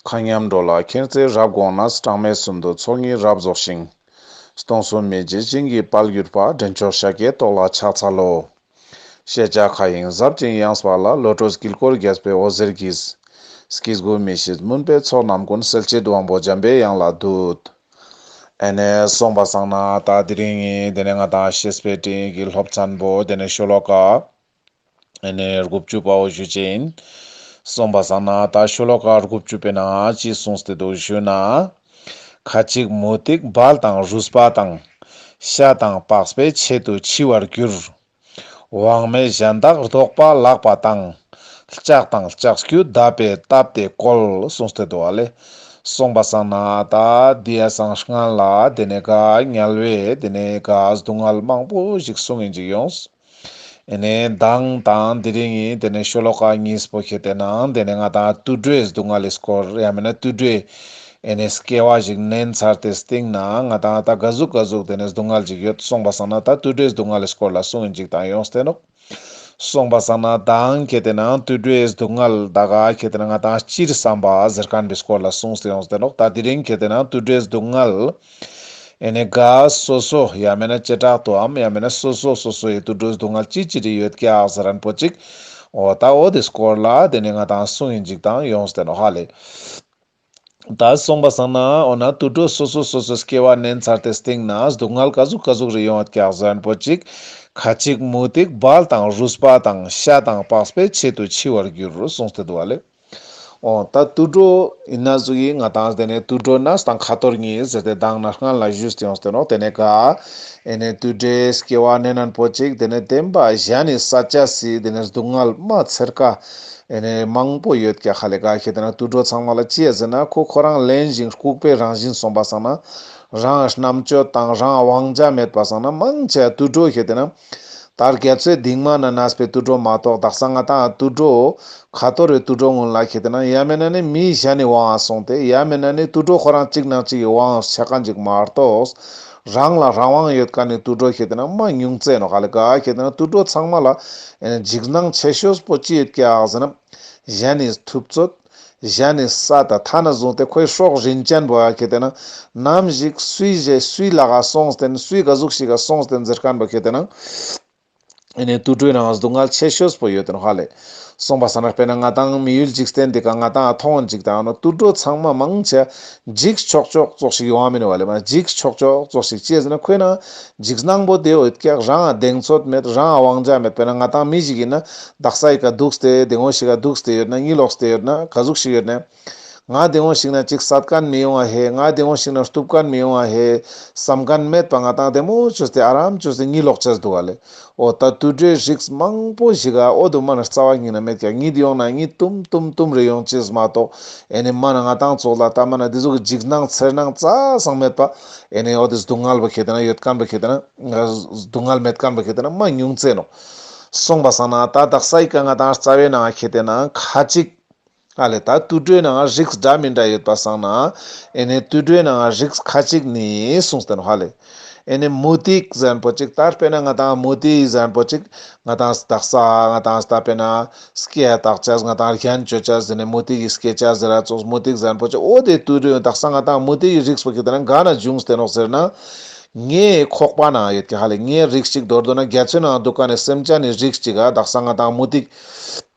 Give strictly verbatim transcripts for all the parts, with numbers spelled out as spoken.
མཁའ་མཉམ་འགྲོ་ལ་མཁྱེན་བརྩེ་རབ་དགོངས་ནས། གྲངས་མེད་གསུམ་དུ་ཚོགས་གཉིས་རབ་རྫོགས་ཤིང་། སྟོང་གསུམ་མི་མཇེད་ཞིང་གི་དཔལ་གྱུར་པ། འདྲེན་མཆོག་ཤཱཀྱའི་ཏོག་ལ་ཕྱག་འཚལ་ལོ། ཤེས་བྱ་མཁའ་དབྱིངས་ཟབ་ཅིང་ཡངས་པ་ལ། བློ་གྲོས་དཀྱིལ་འཁོར་རྒྱས་པའི་འོད་ཟེར་གྱིས། སྐྱེ་དགུའི་མི་ཤེས་མུན་པའི་ཚོགས་རྣམས་ཀུན། སེལ་བྱེད་དབང་པོ་འཇམ་པའི་དབྱངས་ལ་འདུད། ཨེ་ནེ་སོང་པ་སང་ན་ད་དེ་རིང་ངི་དེ་ནེ་ང་དང་བཤེས་པའི་སྤྲིངས་ཡིག་གི་སློབ་ཚན་པོ་དེ་ནེ་ཤོ་ལོ་ཀ་ཨེ་ནེ་དགུ་བཅུ་པའོ་ཞུ་ཅེས་ཨིན། སོང་པ་སང་ན་ད་ཤོ་ལོ་ཀ་དགུ་བཅུ་པའི་ནང་ཅི་གསུངས་ཏེ་འདུག་ཞུ་ན། ཁ་ཅིག་མུ་ཏིག་སྦལ་དང་རུས་པ་དང་། ཤ་དང་པགས་པའི་ཆེད་དུ་འཆི་བར་འགྱུར། དབང་མེད་གཞན་དག་བཟློག་པ་ལག་པ་དང་། ལྕགས་དང་ལྕགས་ཀྱུ་བརྡབས་པས་བཏབ་སྟེ་བཀོལ། གསུངས་ཏེ་འདུག་ཨ་ལེ། སོང་པ་སང་ན་ད་དེ་ཡ་སང་སྔན་ལ་དེ་ནེ་ག་དམྱལ་བའི་དེ་ནེ་ག་སྡུག་བསྔལ་མང་པོ་ཞིག་གསུངས་ཡིན་ཅིག་ཡོངས། ཨེ་ནེ་མདང་དང་དེ་རིང་ངི་དེ་ནེ་ཤོ་ལོ་ཀ་གཉིས་པོ་ཁེ་ཏེ་ན་དེ་ནེ་ང་དང་དུད་འགྲོའི་སྡུག་བསྔལ་ལི་སྐོར་ཡང་མེན་ན་དུད་འགྲོའི་ཨེ་ནེ་སྐྱེ་བ་ཞིག་ནེན་ཚར་ཏེ་སྟིང་ནེ་ང་དང་ད་ག་ཟུག་ག་ཟུག་དེ་ནེ་སྡུག་བསྔལ་ཞིག་ཡོད་སོང་པ་སང་ན་ད་དུད་འགྲོའི་སྡུག་བསྔལ་ལི་སྐོར་ལ་གསུངས་ཡིན་ཅིག་དང་ཡོངས་ཏེ་ནོག། སོང་པ་སང་ན་མདང་ཁེ་ཏེ་ན་དུད་འགྲོའི་སྡུག་བསྔལ་ད་ག་ཁེ་ཏེ་ན་ང་དང་སྤྱིར་བསམ་པ་ཟེར་ཁན་པོའི་སྐོར་ལ་གསུངས་ཏེ་ཡོངས་ཏེ་ནོག། ད་དེ་རིང་ཁེ་ཏེ་ན་དུད་འགྲོའི་སྡུག་བསྔལ་ཨེ་ནེ་ག་སོ་སོ་ཡང་མེན་ན་བྱེ་བྲག་ཏུའམ་ཡང་མེན་ན་སོ་སོ་སོ་སོའི་དུད་འགྲོའི་སྡུག་བསྔལ་ཅི་ཅི་རིགས་ཡོད་ཀྱག་ཟེར་ཁན་པོ་ཅིག། འོ་ད་འོ་དེ་སྐོར་ལ་དེ་ནེ་ང་དང་གསུངས་ཡིན་ཅིག་དང་ཡོངས་ཏེ་ནོག་ཧ་ལེ། ད་སོང་པ་སང་ན་འོ་ན་དུད་འགྲོ་སོ་སོ་སོ་སོའི་སྐྱེ་བ་ནེན་ཚར་ཏེ་སྟིང་ནེ་སྡུག་བསྔལ་ག་ཟུག་ག་ཟུག་རིགས་ཡོང་ཡོད་ཀྱག་ཟེར་ཁན་པོ་ཅིག། ཁ་ཅིག་མུ་ཏིག་སྦལ་དང་རུས་པ་དང་། ཤ་དང་པགས་པའི་ཆེད་དུ་འཆི་བར་འགྱུར། གསུངས་ཏེ་འདུག་ཨ་ལེ། འོ་ད་དུད་འགྲོ་ཨིན་ན་ཟུག་གི་ང་དང་དེ་ནེ་དུད་འགྲོ་ནས་དང་ཁ་ཐོར་གཉིས་ཟེར་ཏེ་མདང་ནེ་སྔན་ལ་ཞུས་ཏེ་ཡོངས་ཏེ་ནོག། དེ་ནེ་ག་ཨེ་ནེ་དུད་འགྲོའི་སྐྱེ་བ་ནེན་ཁན་པོ་ཅིག་དེ་ནེ་བདེན་པ་གཞན་ནི་ས་ཆ་སི་དེ་ནེ་སྡུག་བསྔལ་མ་ཚེར་ཀ་ཨེ་ནེ་མང་པོ་ཡོད་ཀྱག་ཧ་ལེ། ག་ཁེ་ཏེ་ན་དུད་འགྲོ་ཚང་མ་ལ་ཅི་ཡ་ཟེར་ན་ཁོ་ཁོ་རང་ལེན་ཞིང་ལྐུགས་པའི་རང་བཞིན་སོང་པ་སང་ན་རང་རྣམ་དཔྱོད་དང་རང་དབང་ཆ་མེད་པ་སང་ན་མང་ཆེ་དུད་འགྲོ་ཁེ་ཏེ་ན་ད་རྒྱ་མཚོའི་གཏིང་མ་ན་གནས་པའི་དུད་འགྲོ་མ་གཏོགས་དག་ས་ང་དང་དུད་འགྲོ་ཁ་ཐོར་བའི་དུད་འགྲོ་ཀུན་ལ་ཁེ་ཏེ་ན་ཡང་མེན་ན་ནི་མི་གཞན་ནི་དབང་སོང་སྟེ་ཡང་མེན་ན་ནི་དུད་འགྲོ་ཁོ་རང་གཅིག་ནང་གཅིག་གི་དབང་ཆ་ཁན་ཅིག་མ་གཏོགས་རང་ལ་རང་དབང་ཡོད་ཁན་ནི་དུད་འགྲོ་ཁེ་ཏེ་ན་མ་ཉུང་ཙེ་ནོག་ཧ་ལེ། ག་ཁེ་ཏེ་ན་དུད་འགྲོ་ཚང་མ་ལ་ཨེ་ནེ་འཇིགས་སྣང་ཆེ་ཤོས་པོ་ཅི་ཡོད་ཀྱག་ཟེར་ན་གཞན་ནི་ཐུབ་ཚོད་གཞན་ནི་ས་དང་ཐ་ན་བཟུང་སྟེ་ཁོའི་སྲོག་རིན་ཅན་པོ་ཡ་ཁེ་ཏེ་ན་ནམ་ཞིག་སུའི་རྗེས་སུའི་ལག་ག་སོང་སྟེ་སུའི་ག་ཟུག་ཞིག་ག་སོང་སྟེ་ཟེར་ཁན་པོ་ཁེ་ཏེ་ན་ཨེ་ནེ་དུད་འགྲོའི་ནང་སྡུག་བསྔལ་ཆེ་ཤོས་པོ་ཡོད་དེ་ནོག་ཧ་ལེ། སོང་པ་སང་ན་དཔེར་ན་ང་དང་མི་ཡུལ་འཇིག་རྟེན་འདི་ཀ་ང་དང་མཐོང་ཅིག་དང་ནོ་དུད་འགྲོ་ཚང་མ་མང་ཆེ་འཇིགས་ཆོག་ཆོག་ཙོགས་ཤིག་ཡོང་བ་མེན་ནོག་ཧ་ལེ། མ་འཇིགས་ཆོག་ཆོག་ཙོགས་ཤིག་ཅི་ཟེར་ན་ཁོའི་ནང་འཇིགས་སྣང་པོ་དེ་ཡོད་ཀྱག། རང་གདེང་ཚོད་མེད་རང་དབང་ཆ་མེད། དཔེར་ན་ང་དང་མི་ཞིག་ཨིན་ན་དག་ས་ཡི་ཀ་འདུག་སྟེ་དེ་ངོ་ཞིག་ག་འདུག་སྟེ་ཡོད་ན་གཉིད་ལོག་སྟེ་ཡོད་ན་ག་ཟུག་ཞིག་ཡོད་ན། ང་དེ་ངོ་ཞིག་ན་ཅིག་སད་ཁན་མི་ཡོང་བ་ཧེ། ང་དེ་ངོ་ཞིག་ན་གཏུབ་ཁན་མི་ཡོང་བ་ཧེ་སམ་ཁན་མེད་པ་ང་དང་དེ་མོ་ཅོས་ཏེ་ཨ་རམ་ཅོས་ཏེ་གཉིད་ལོག་ཅེས་འདུག་ག་ལེ། འོ་ད་དུད་འགྲོའི་རིགས་མང་པོ་ཞིག་ག་འོ་དུ་མ་ན་རྩ་བ་ཉིད་ན་མེད་ཀྱག། གཉིད་ཡོང་ན་གཉིད་ཏུམ་ཏུམ་ཏུམ་རེ་ཡོང་ཅེས་མ་གཏོགས་ཨེ་ནེ་མ་ན་ང་དང་ཙོགས་ལ་ད་མ་ན་དེ་ཟུག་གི་འཇིགས་སྣང་འཚེར་སྣང་རྩ་སང་མེད་པ་ཨེ་ནེ་འོ་དེ་སྡུག་བསྔལ་བ་ཁེ་ཏེ་ན་ཡོད་ཁན་བ་ཁེ་ཏེ་ན་སྡུག་བསྔལ་མེད་ཁན་བ་ཁེ་ཏེ་ན་མ་ཉུང་ཙེ་ནོག། སོང་པ་སང་ན་ད་དག་ས་ཡི་ཀ་ང་དང་རྩ་བའི་ནང་ཁེ་ཏེ་ན་ཁ་ཅིག་ཨ་ལེ་ད་དུད་འགྲོའི་ནང་རིགས་འདྲ་མི་འདྲ་ཡོད་པ་སང་ན་ཨེ་ནེ་དུད་འགྲོའི་ནང་རིགས་ཁ་ཅིག་ནི་གསུངས་ཏེ་ནོག་ཧ་ལེ། ཨེ་ནེ་མུ་ཏིག་ཟེར་ཁན་པོ་ཅིག་ད་དཔེར་ན་ང་དང་མུ་ཏིག་ཟེར་ཁན་པོ་ཅིག་ང་དང་དག་ས་ང་དང་ད་དཔེར་ན་སྐེ་ཡ་བཏགས་ཅེས་ང་དང་རྒྱན་ཅོ་ཅེས་ཟེར་ནེ་མུ་ཏིག་གི་སྐེ་ཅེས་ཟེར་ར་ཙོགས་མུ་ཏིག་ཟེར་ཁན་པོ་ཅིག་འོ་དེ་དུད་འགྲོའི་དག་ས་ང་དང་མུ་ཏིག་གི་རིགས་པོ་ཁེ་ཏེ་ན་ག་ན་བྱུང་སྟེ་ནོག་ཟེར་ན་ངའི་ཁོག་པ་ན་ཡོད་ཀྱག་ཧ་ལེ། ངའི་རིགས་ཅིག་མདོར་བསྡུ་ན་རྒྱ་མཚོའི་ནང་འདུག་ཁན་ནི་སེམས་ཅན་ནི་རིགས་ཅིག་ག་དག་ས་ང་དང་མུ་ཏིག་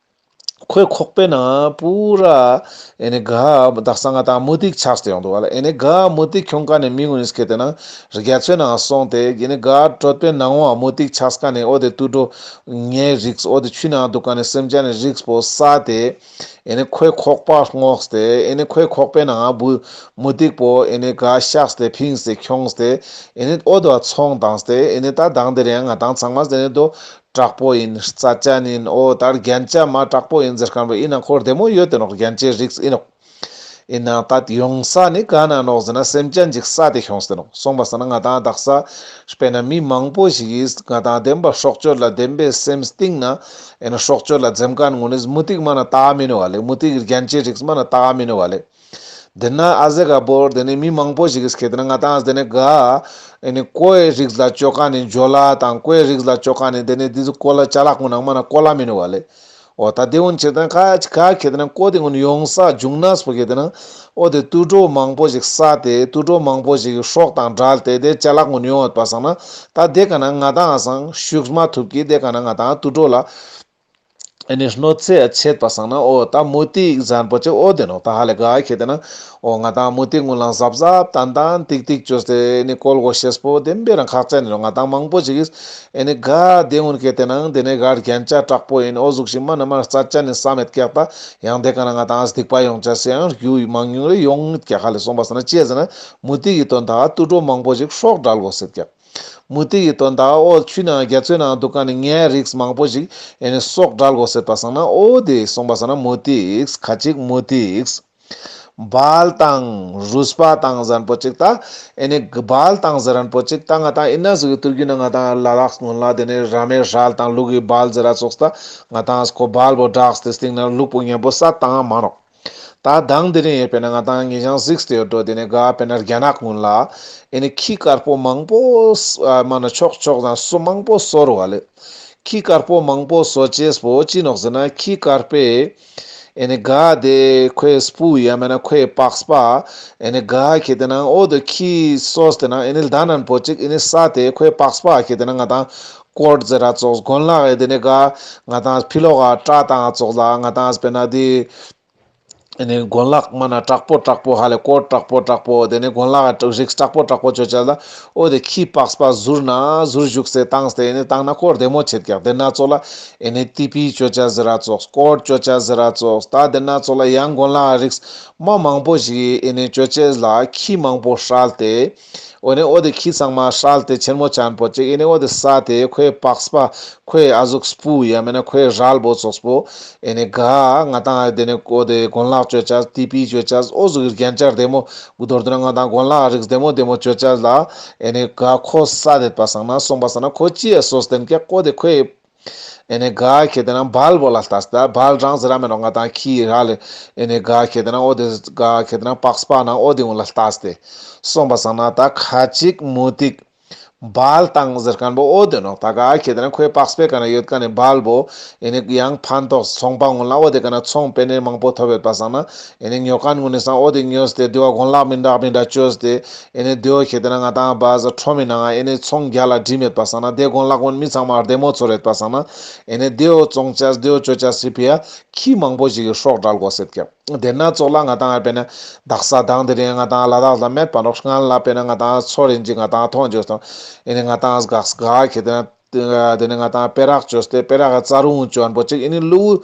ཁོའི་ཁོག་པའི་ནང་པུ་ར་ཨེ་ནེ་ག་དག་ས་ང་དང་མུ་ཏིག་ཆགས་ཏེ་ཡོང་འདུག་ག་ལེ། ཨེ་ནེ་ག་མུ་ཏིག་ཁྱོང་ཁན་ནི་མི་ངོ་ནི་སྐད་དེ་ན་རྒྱ་མཚོའི་ནང་སོང་སྟེ་ཨེ་ནེ་ག་གྲོད་པའི་ནང་བོ་མུ་ཏིག་ཆགས་ཁན་ནི་འོ་དེ་དུད་འགྲོ་ངའི་རིགས་འོ་དེ་ཆུའི་ནང་འདུག་ཁན་ནི་སེམས་ཅན་ནི་རིགས་པོ་ས་ཏེ་ཨེ་ནེ་ཁོའི་ཁོག་པ་སྔོགས་ཏེ་ཨེ་ནེ་ཁོའི་ཁོག་པའི་ནང་བུ་མུ་ཏིག་པོ་ཨེ་ནེ་ག་ཤགས་ཏེ་ཕིངས་ཏེ་ཁྱོངས་ཏེ་ཨེ་ནེ་འོ་དོ་ཚོང་བཏང་སྟེ་ཨེ་ནེ་ད་དང་དེ་རིང་ང་དང་ཚང་མ་ཟེར་ནེ་དོ་དྲག་པོ་ཨིན། རྩ་ཅན་ཨིན། འོ་ད་རྒྱན་ཆ་མ་དྲག་པོ་ཨིན་ཟེར་ཁན་བོ་ཨིན་ན་ཁོར་བདེ་མོ་ཡོད་དེ་ནོག། རྒྱན་ཆའི་རིགས་ཨིན་ནོག། ཨིན་ན་ད་ཡོང་ས་ནི་ག་ན་ནོག་ཟེར་ན་སེམས་ཅན་ཅིག་ས་ཏེ་ཁྱོངས་ཏེ་ནོག། སོང་པ་སང་ན་ང་དང་དག་ས་དཔེར་ན་མི་མང་པོ་ཞིག་གིས་ང་དང་བདེན་པ་སྲོག་གཅོད་ལ་བདེན་པའི་སེམས་གཏིང་ན་ཨེ་ནེ་སྲོག་གཅོད་ལ་འཛེམ་ཁན་ངོ་ནི་མུ་ཏིག་མ་ན་ཏག་མི་ནོག་ག་ལེ། མུ་ཏིག་གི་རྒྱན་ཆའི་རིགས་མ་ན་ཏག་མི་ནོག་ག་ལེ། དེ་ན་ཨ་ཟེ་ག་བོར་དེ་ནེ་མི་མང་པོ་ཞིག་གིས་ཁེ་དེ་ན་ང་དང་དེ་ནེ་ག་ཨེ་ནེ་ཀོའི་རིགས་ལ་ཅོ་ཁན་ནི་ཇོ་ལ་དང་ཀོའི་རིགས་ལ་ཅོ་ཁན་ནི་དེ་ནེ་དེ་ཚོ་ཀོ་ལ་ཅ་ལག་ངོ་ནང་མ་ན་ཀོ་ལ་མི་ནོག་ག་ལེ། འོ་ད་དེ་གུན་ཁེ་ཏེ་ན་ཁ་ཁ་ཁེ་ཏེ་ན་ཀོ་དེ་གུན་ཡོང་ས་བྱུང་ན་སྤོ་ཁེ་ཏེ་ན་འོ་དེ་དུད་འགྲོ་མང་པོ་ཞིག་ས་དེ་དུད་འགྲོ་མང་པོ་ཞིག་གི་སྲོག་དང་བྲལ་ཏེ་དེ་ཅ་ལག་གུན་ཡོང་ཡོད་པ་སང་ན་ད་དེ་ཀ་ན་ང་དང་སང་ཤུགས་མ་ཐུབ་ཀི་དེ་ཀ་ན་ང་དང་དུད་འགྲོ་ལ་ཨེ་ནི་གནོད་འཚེ་ཆེད་པ་སང་ན་འོ་ད་མུ་ཏིག་ཟེར་ཁན་པོ་ཅིག་འོ་དེ་ནོག། ད་ཧ་ལེ་ག་ཁེ་ཏེ་ན་འོ་ང་དང་མུ་ཏིག་གུན་ལ་གཟབ་གཟབ་ཏན་ཏན་ཏིག་ཏིག་ཅོས་ཏེ་ཨེ་ནི་བཀོལ་དགོས་ཤེས་པོ་དེ་བེ་རང་ཁག་ཅན་ནོག། ང་དང་མང་པོ་ཞིག་གིས་ཨེ་ནི་ག་དེ་གུན་ཁེ་ཏེ་ན་དེ་ནི་ག་རྒྱན་ཆ་དྲག་པོ་ཨིན་འོ་ཟུག་ཞིག་མ་ན་མ་ན་རྩ་ཅན་ནི་ས་མེད་ཀྱག། ད་ཡང་དེ་ཀ་ན་ང་དང་སྡིག་པ་ཡོང་ཆ་སེ་ཡང་རྒྱུ་མང་ཉུང་རེ་ཡོང་ཀྱག་ཧ་ལེ། སོང་པ་སང་ན་ཅི་ཟེར་ན་མུ་ཏིག་གི་དོན་དག་དུད་འགྲོ་མང་པོ་ཞིག་སྲོག་བྲལ་དགོས་ཟེར་ཀྱག། མུ་ཏིག་གི་དོན་དག་འོ་ཆུ་ནང་རྒྱ་མཚོའི་ནང་འདུག་ཀ་ནི་ཉའི་རིགས་མང་པོ་ཞིག་ཨེ་ནི་སྲོག་བྲལ་དགོས་ཟེར་པ་སང་ན་འོ་དེ་སོང་པ་སང་ན་མུ་ཏིག་ཁ་ཅིག་མུ་ཏིག། བལ་དང་རུས་པ་དང་ཟེར་ཁན་པོ་ཅིག་ད་ཨེ་ནི་བལ་དང་ཟེར་ཁན་པོ་ཅིག་ད་ང་དང་ཨི་ན་ཟུག་གི་ཏུར་གུ་ན་ང་དང་ལ་དྭགས་གུན་ལ་དེ་ནི་ར་མའི་རལ་དང་ལུག་གི་བལ་ཟེར་ར་ཙོགས་ད་ང་དང་ཁོ་བལ་བོ་བསྒྲགས་ཏེ་སྟིང་ན་ལུག་པོ་ཉམ་པོ་ས་བཏང་ང་མ་ནོག། ད་དང་དེ་རིང་ཡེ་དཔེར་ན་ང་དང་ངེ་ཞང་གཟིགས་ཏེ་ཡོད་འགྲོ། དེ་ནི་ག་དཔེར་ན་རྒྱ་ནག་གུན་ལ་ཨེ་ནི་ཁྱི་དཀར་པོ་མང་པོ་ཨ་མ་ན་ཕྱོགས་ཕྱོགས་ན་སོ་མང་པོ་སོ་རུ་བ་ལེ། ཁྱི་དཀར་པོ་མང་པོ་སོ་ཅེས་པོ་ཅི་ནོག་ཟེར་ན་ཁྱི་དཀར་པོས་ཨེ་ནི་ག་དེ་ཁོའི་སྤུ་ཡ་མེད་ན་ཁོའི་པགས་པ་ཨེ་ནི་ག་ཁེ་ཏེ་ན་འོ་དེ་ཁྱི་སོས་ཏེ་ན་ཨེ་ནི་ལྡན་ཁན་པོ་ཅིག་ཨེ་ནི་ས་དེ་ཁོའི་པགས་པ་ཁེ་ཏེ་ན་ང་དང་ཀོད་ཟེར་ར་ཙོགས་གོན་ལག་ཨེ་དེ་ནི་ག་ང་དང་ཕི་ལོག་ག་སྐྲ་བཏང་ཙོགས་ལ་ང་དང་དཔེར་ན་དེ་ཨེ་ནི་གོན་ལག་མ་ན་དྲག་པོ་དྲག་པོ་ཧ་ལེ་ཀོད་དྲག་པོ་དྲག་པོ་དེ་ནི་གོན་ལག་རིགས་དྲག་པོ་དྲག་པོ་ཅོ་ཅེས་ལ་འོ་དེ་ཁྱི་པགས་པ་ཟུར་ན་ཟུར་བཞུགས་སེ་བཏང་སྟེ་ཨེ་ནི་བཏང་ན་ཁོ་བདེ་མོ་ཆེད་ཀྱག། དེ་ན་ཙོགས་ལ་ཨེ་ནི་ཏི་པི་ཅོ་ཅེས་ཟེར་ར་ཙོགས་ཀོད་ཅོ་ཅེས་ཟེར་ར་ཙོགས་ད་དེ་ན་ཙོགས་ལ་ཡང་གོན་ལག་རིགས་མ་མང་པོ་ཞིག་ཨེ་ནི་ཅོ་ཅེས་ལ་ཁྱི་མང་པོ་སྲལ་ཏེ་འོ་ནི་འོ་དེ་ཁྱི་ཚང་མ་སྲལ་ཏེ་ཆེན་མོ་ཆ་ཁན་པོ་ཅིག་ཨེ་ནི་འོ་དེ་ས་དེ་ཁོའི་པགས་པ་ཁོའི་ཨ་ཟུག་སྤུ་ཡ་མེད་ན་ཁོའི་རལ་པོ་ཙོགས་པོ་ཨེ་ནི་ག་ང་དང་དེ་ནི་འོ་དེ་གོན་ལག་ཅོ་ཅེས་ཏི་པི་ཅོ་ཅེས་འོ་ཟུག་གི་རྒྱན་ཆ་བདེ་མོ་གུ་དོར་དུ་ན་ང་དང་གོན་ལག་རིགས་བདེ་མོ་བདེ་མོ་ཅོ་ཅེས་ལ་ཨེ་ནི་ག་ཁོ་ས་དེད་པ་སང་ན་སོང་པ་སང་ན་ཁོ་ཅི་ཡ་སོས་ཏེན་ཀྱག་ཀོ་དེ་ཁོའི་ཨེ་ནི་ག་ཁེ་ཏེ་ན་བལ་བོ་ལ་ལྟས་ཏེ་བལ་རང་ཟེར་ར་མེད་ནོག། ང་དང་ཁྱི་རལ་ཨེ་ནི་ག་ཁེ་ཏེ་ན་འོ་དེ་ག་ཁེ་ཏེ་ན་པགས་པ་ན་འོ་དེ་གུན་ལ་ལྟས་ཏེ་སོང་པ་སང་ན་ད་ཁ་ཅིག་མུ་ཏིག་བལ་དང་ཟེར་ཁན་པོ་འོ་དེ་ནོག། ད་ག་ཁེ་ཏེ་ན་ཁོའི་པགས་པའི་ཀ་ན་ཡོད་ཁན་ནི་བལ་བོ་ཨེ་ནི་ཡང་ཕན་ཐོགས་ཚོང་པ་གུན་ལ་འོ་དེ་ཀ་ན་ཚོང་པེ་ནེ་མང་པོ་ཐོབ་ཡོད་པ་སང་ན་ཨེ་ནི་ཉོ་ཁན་གུན་ནི་སང་འོ་དེ་ཉོས་ཏེ་དེ་བོ་གོན་ལག་མི་འདྲ་མི་འདྲ་ཅོས་ཏེ་ཨེ་ནི་དེ་བོ་ཁེ་ཏེ་ན་ང་དང་བ་ཟ་ཁྲོམ་མི་ནང་ཨེ་ནི་ཚོང་རྒྱ་ལ་འགྲིམ་ཡོད་པ་སང་ན་དེ་གོན་ལག་གུན་མི་ཚང་མ་བདེ་མོ་ཚོར་ཡོད་པ་སང་ན་ཨེ་ནི་དེ་བོ་བཙོང་ཅེས་དེ་བོ་ཅོ་ཅེས་སི་ཕི་ཡ་ཁྱི་མང་པོ་ཞིག་གི་སྲོག་བྲལ་དགོས་ཟེར་ཀྱག། དེ་ན་ཙོགས་ལ་ང་དང་ཨ་དཔེར་ན་དག་ས་དང་དེ་རིང་ང་དང་ལ་དྭགས་ལ་མེད་པ་ནོག། སྔན་ལ་དཔེར་ན་ང་དང་ཚོ་རིན་ཅིག་ང་དང་ཐོང་ཅོས་སོང་། ཨེ་ནི་ང་དང་ག་ག་ཁེ་ཏེ་ན་དེ་ནི་ང་དང་པེ་རག་ཅོས་ཏེ་པེ་རག་ག་ཙ་རུ་ཅོ་ཁན་པོ་ཅིག་ཨེ་ནི་ལུ་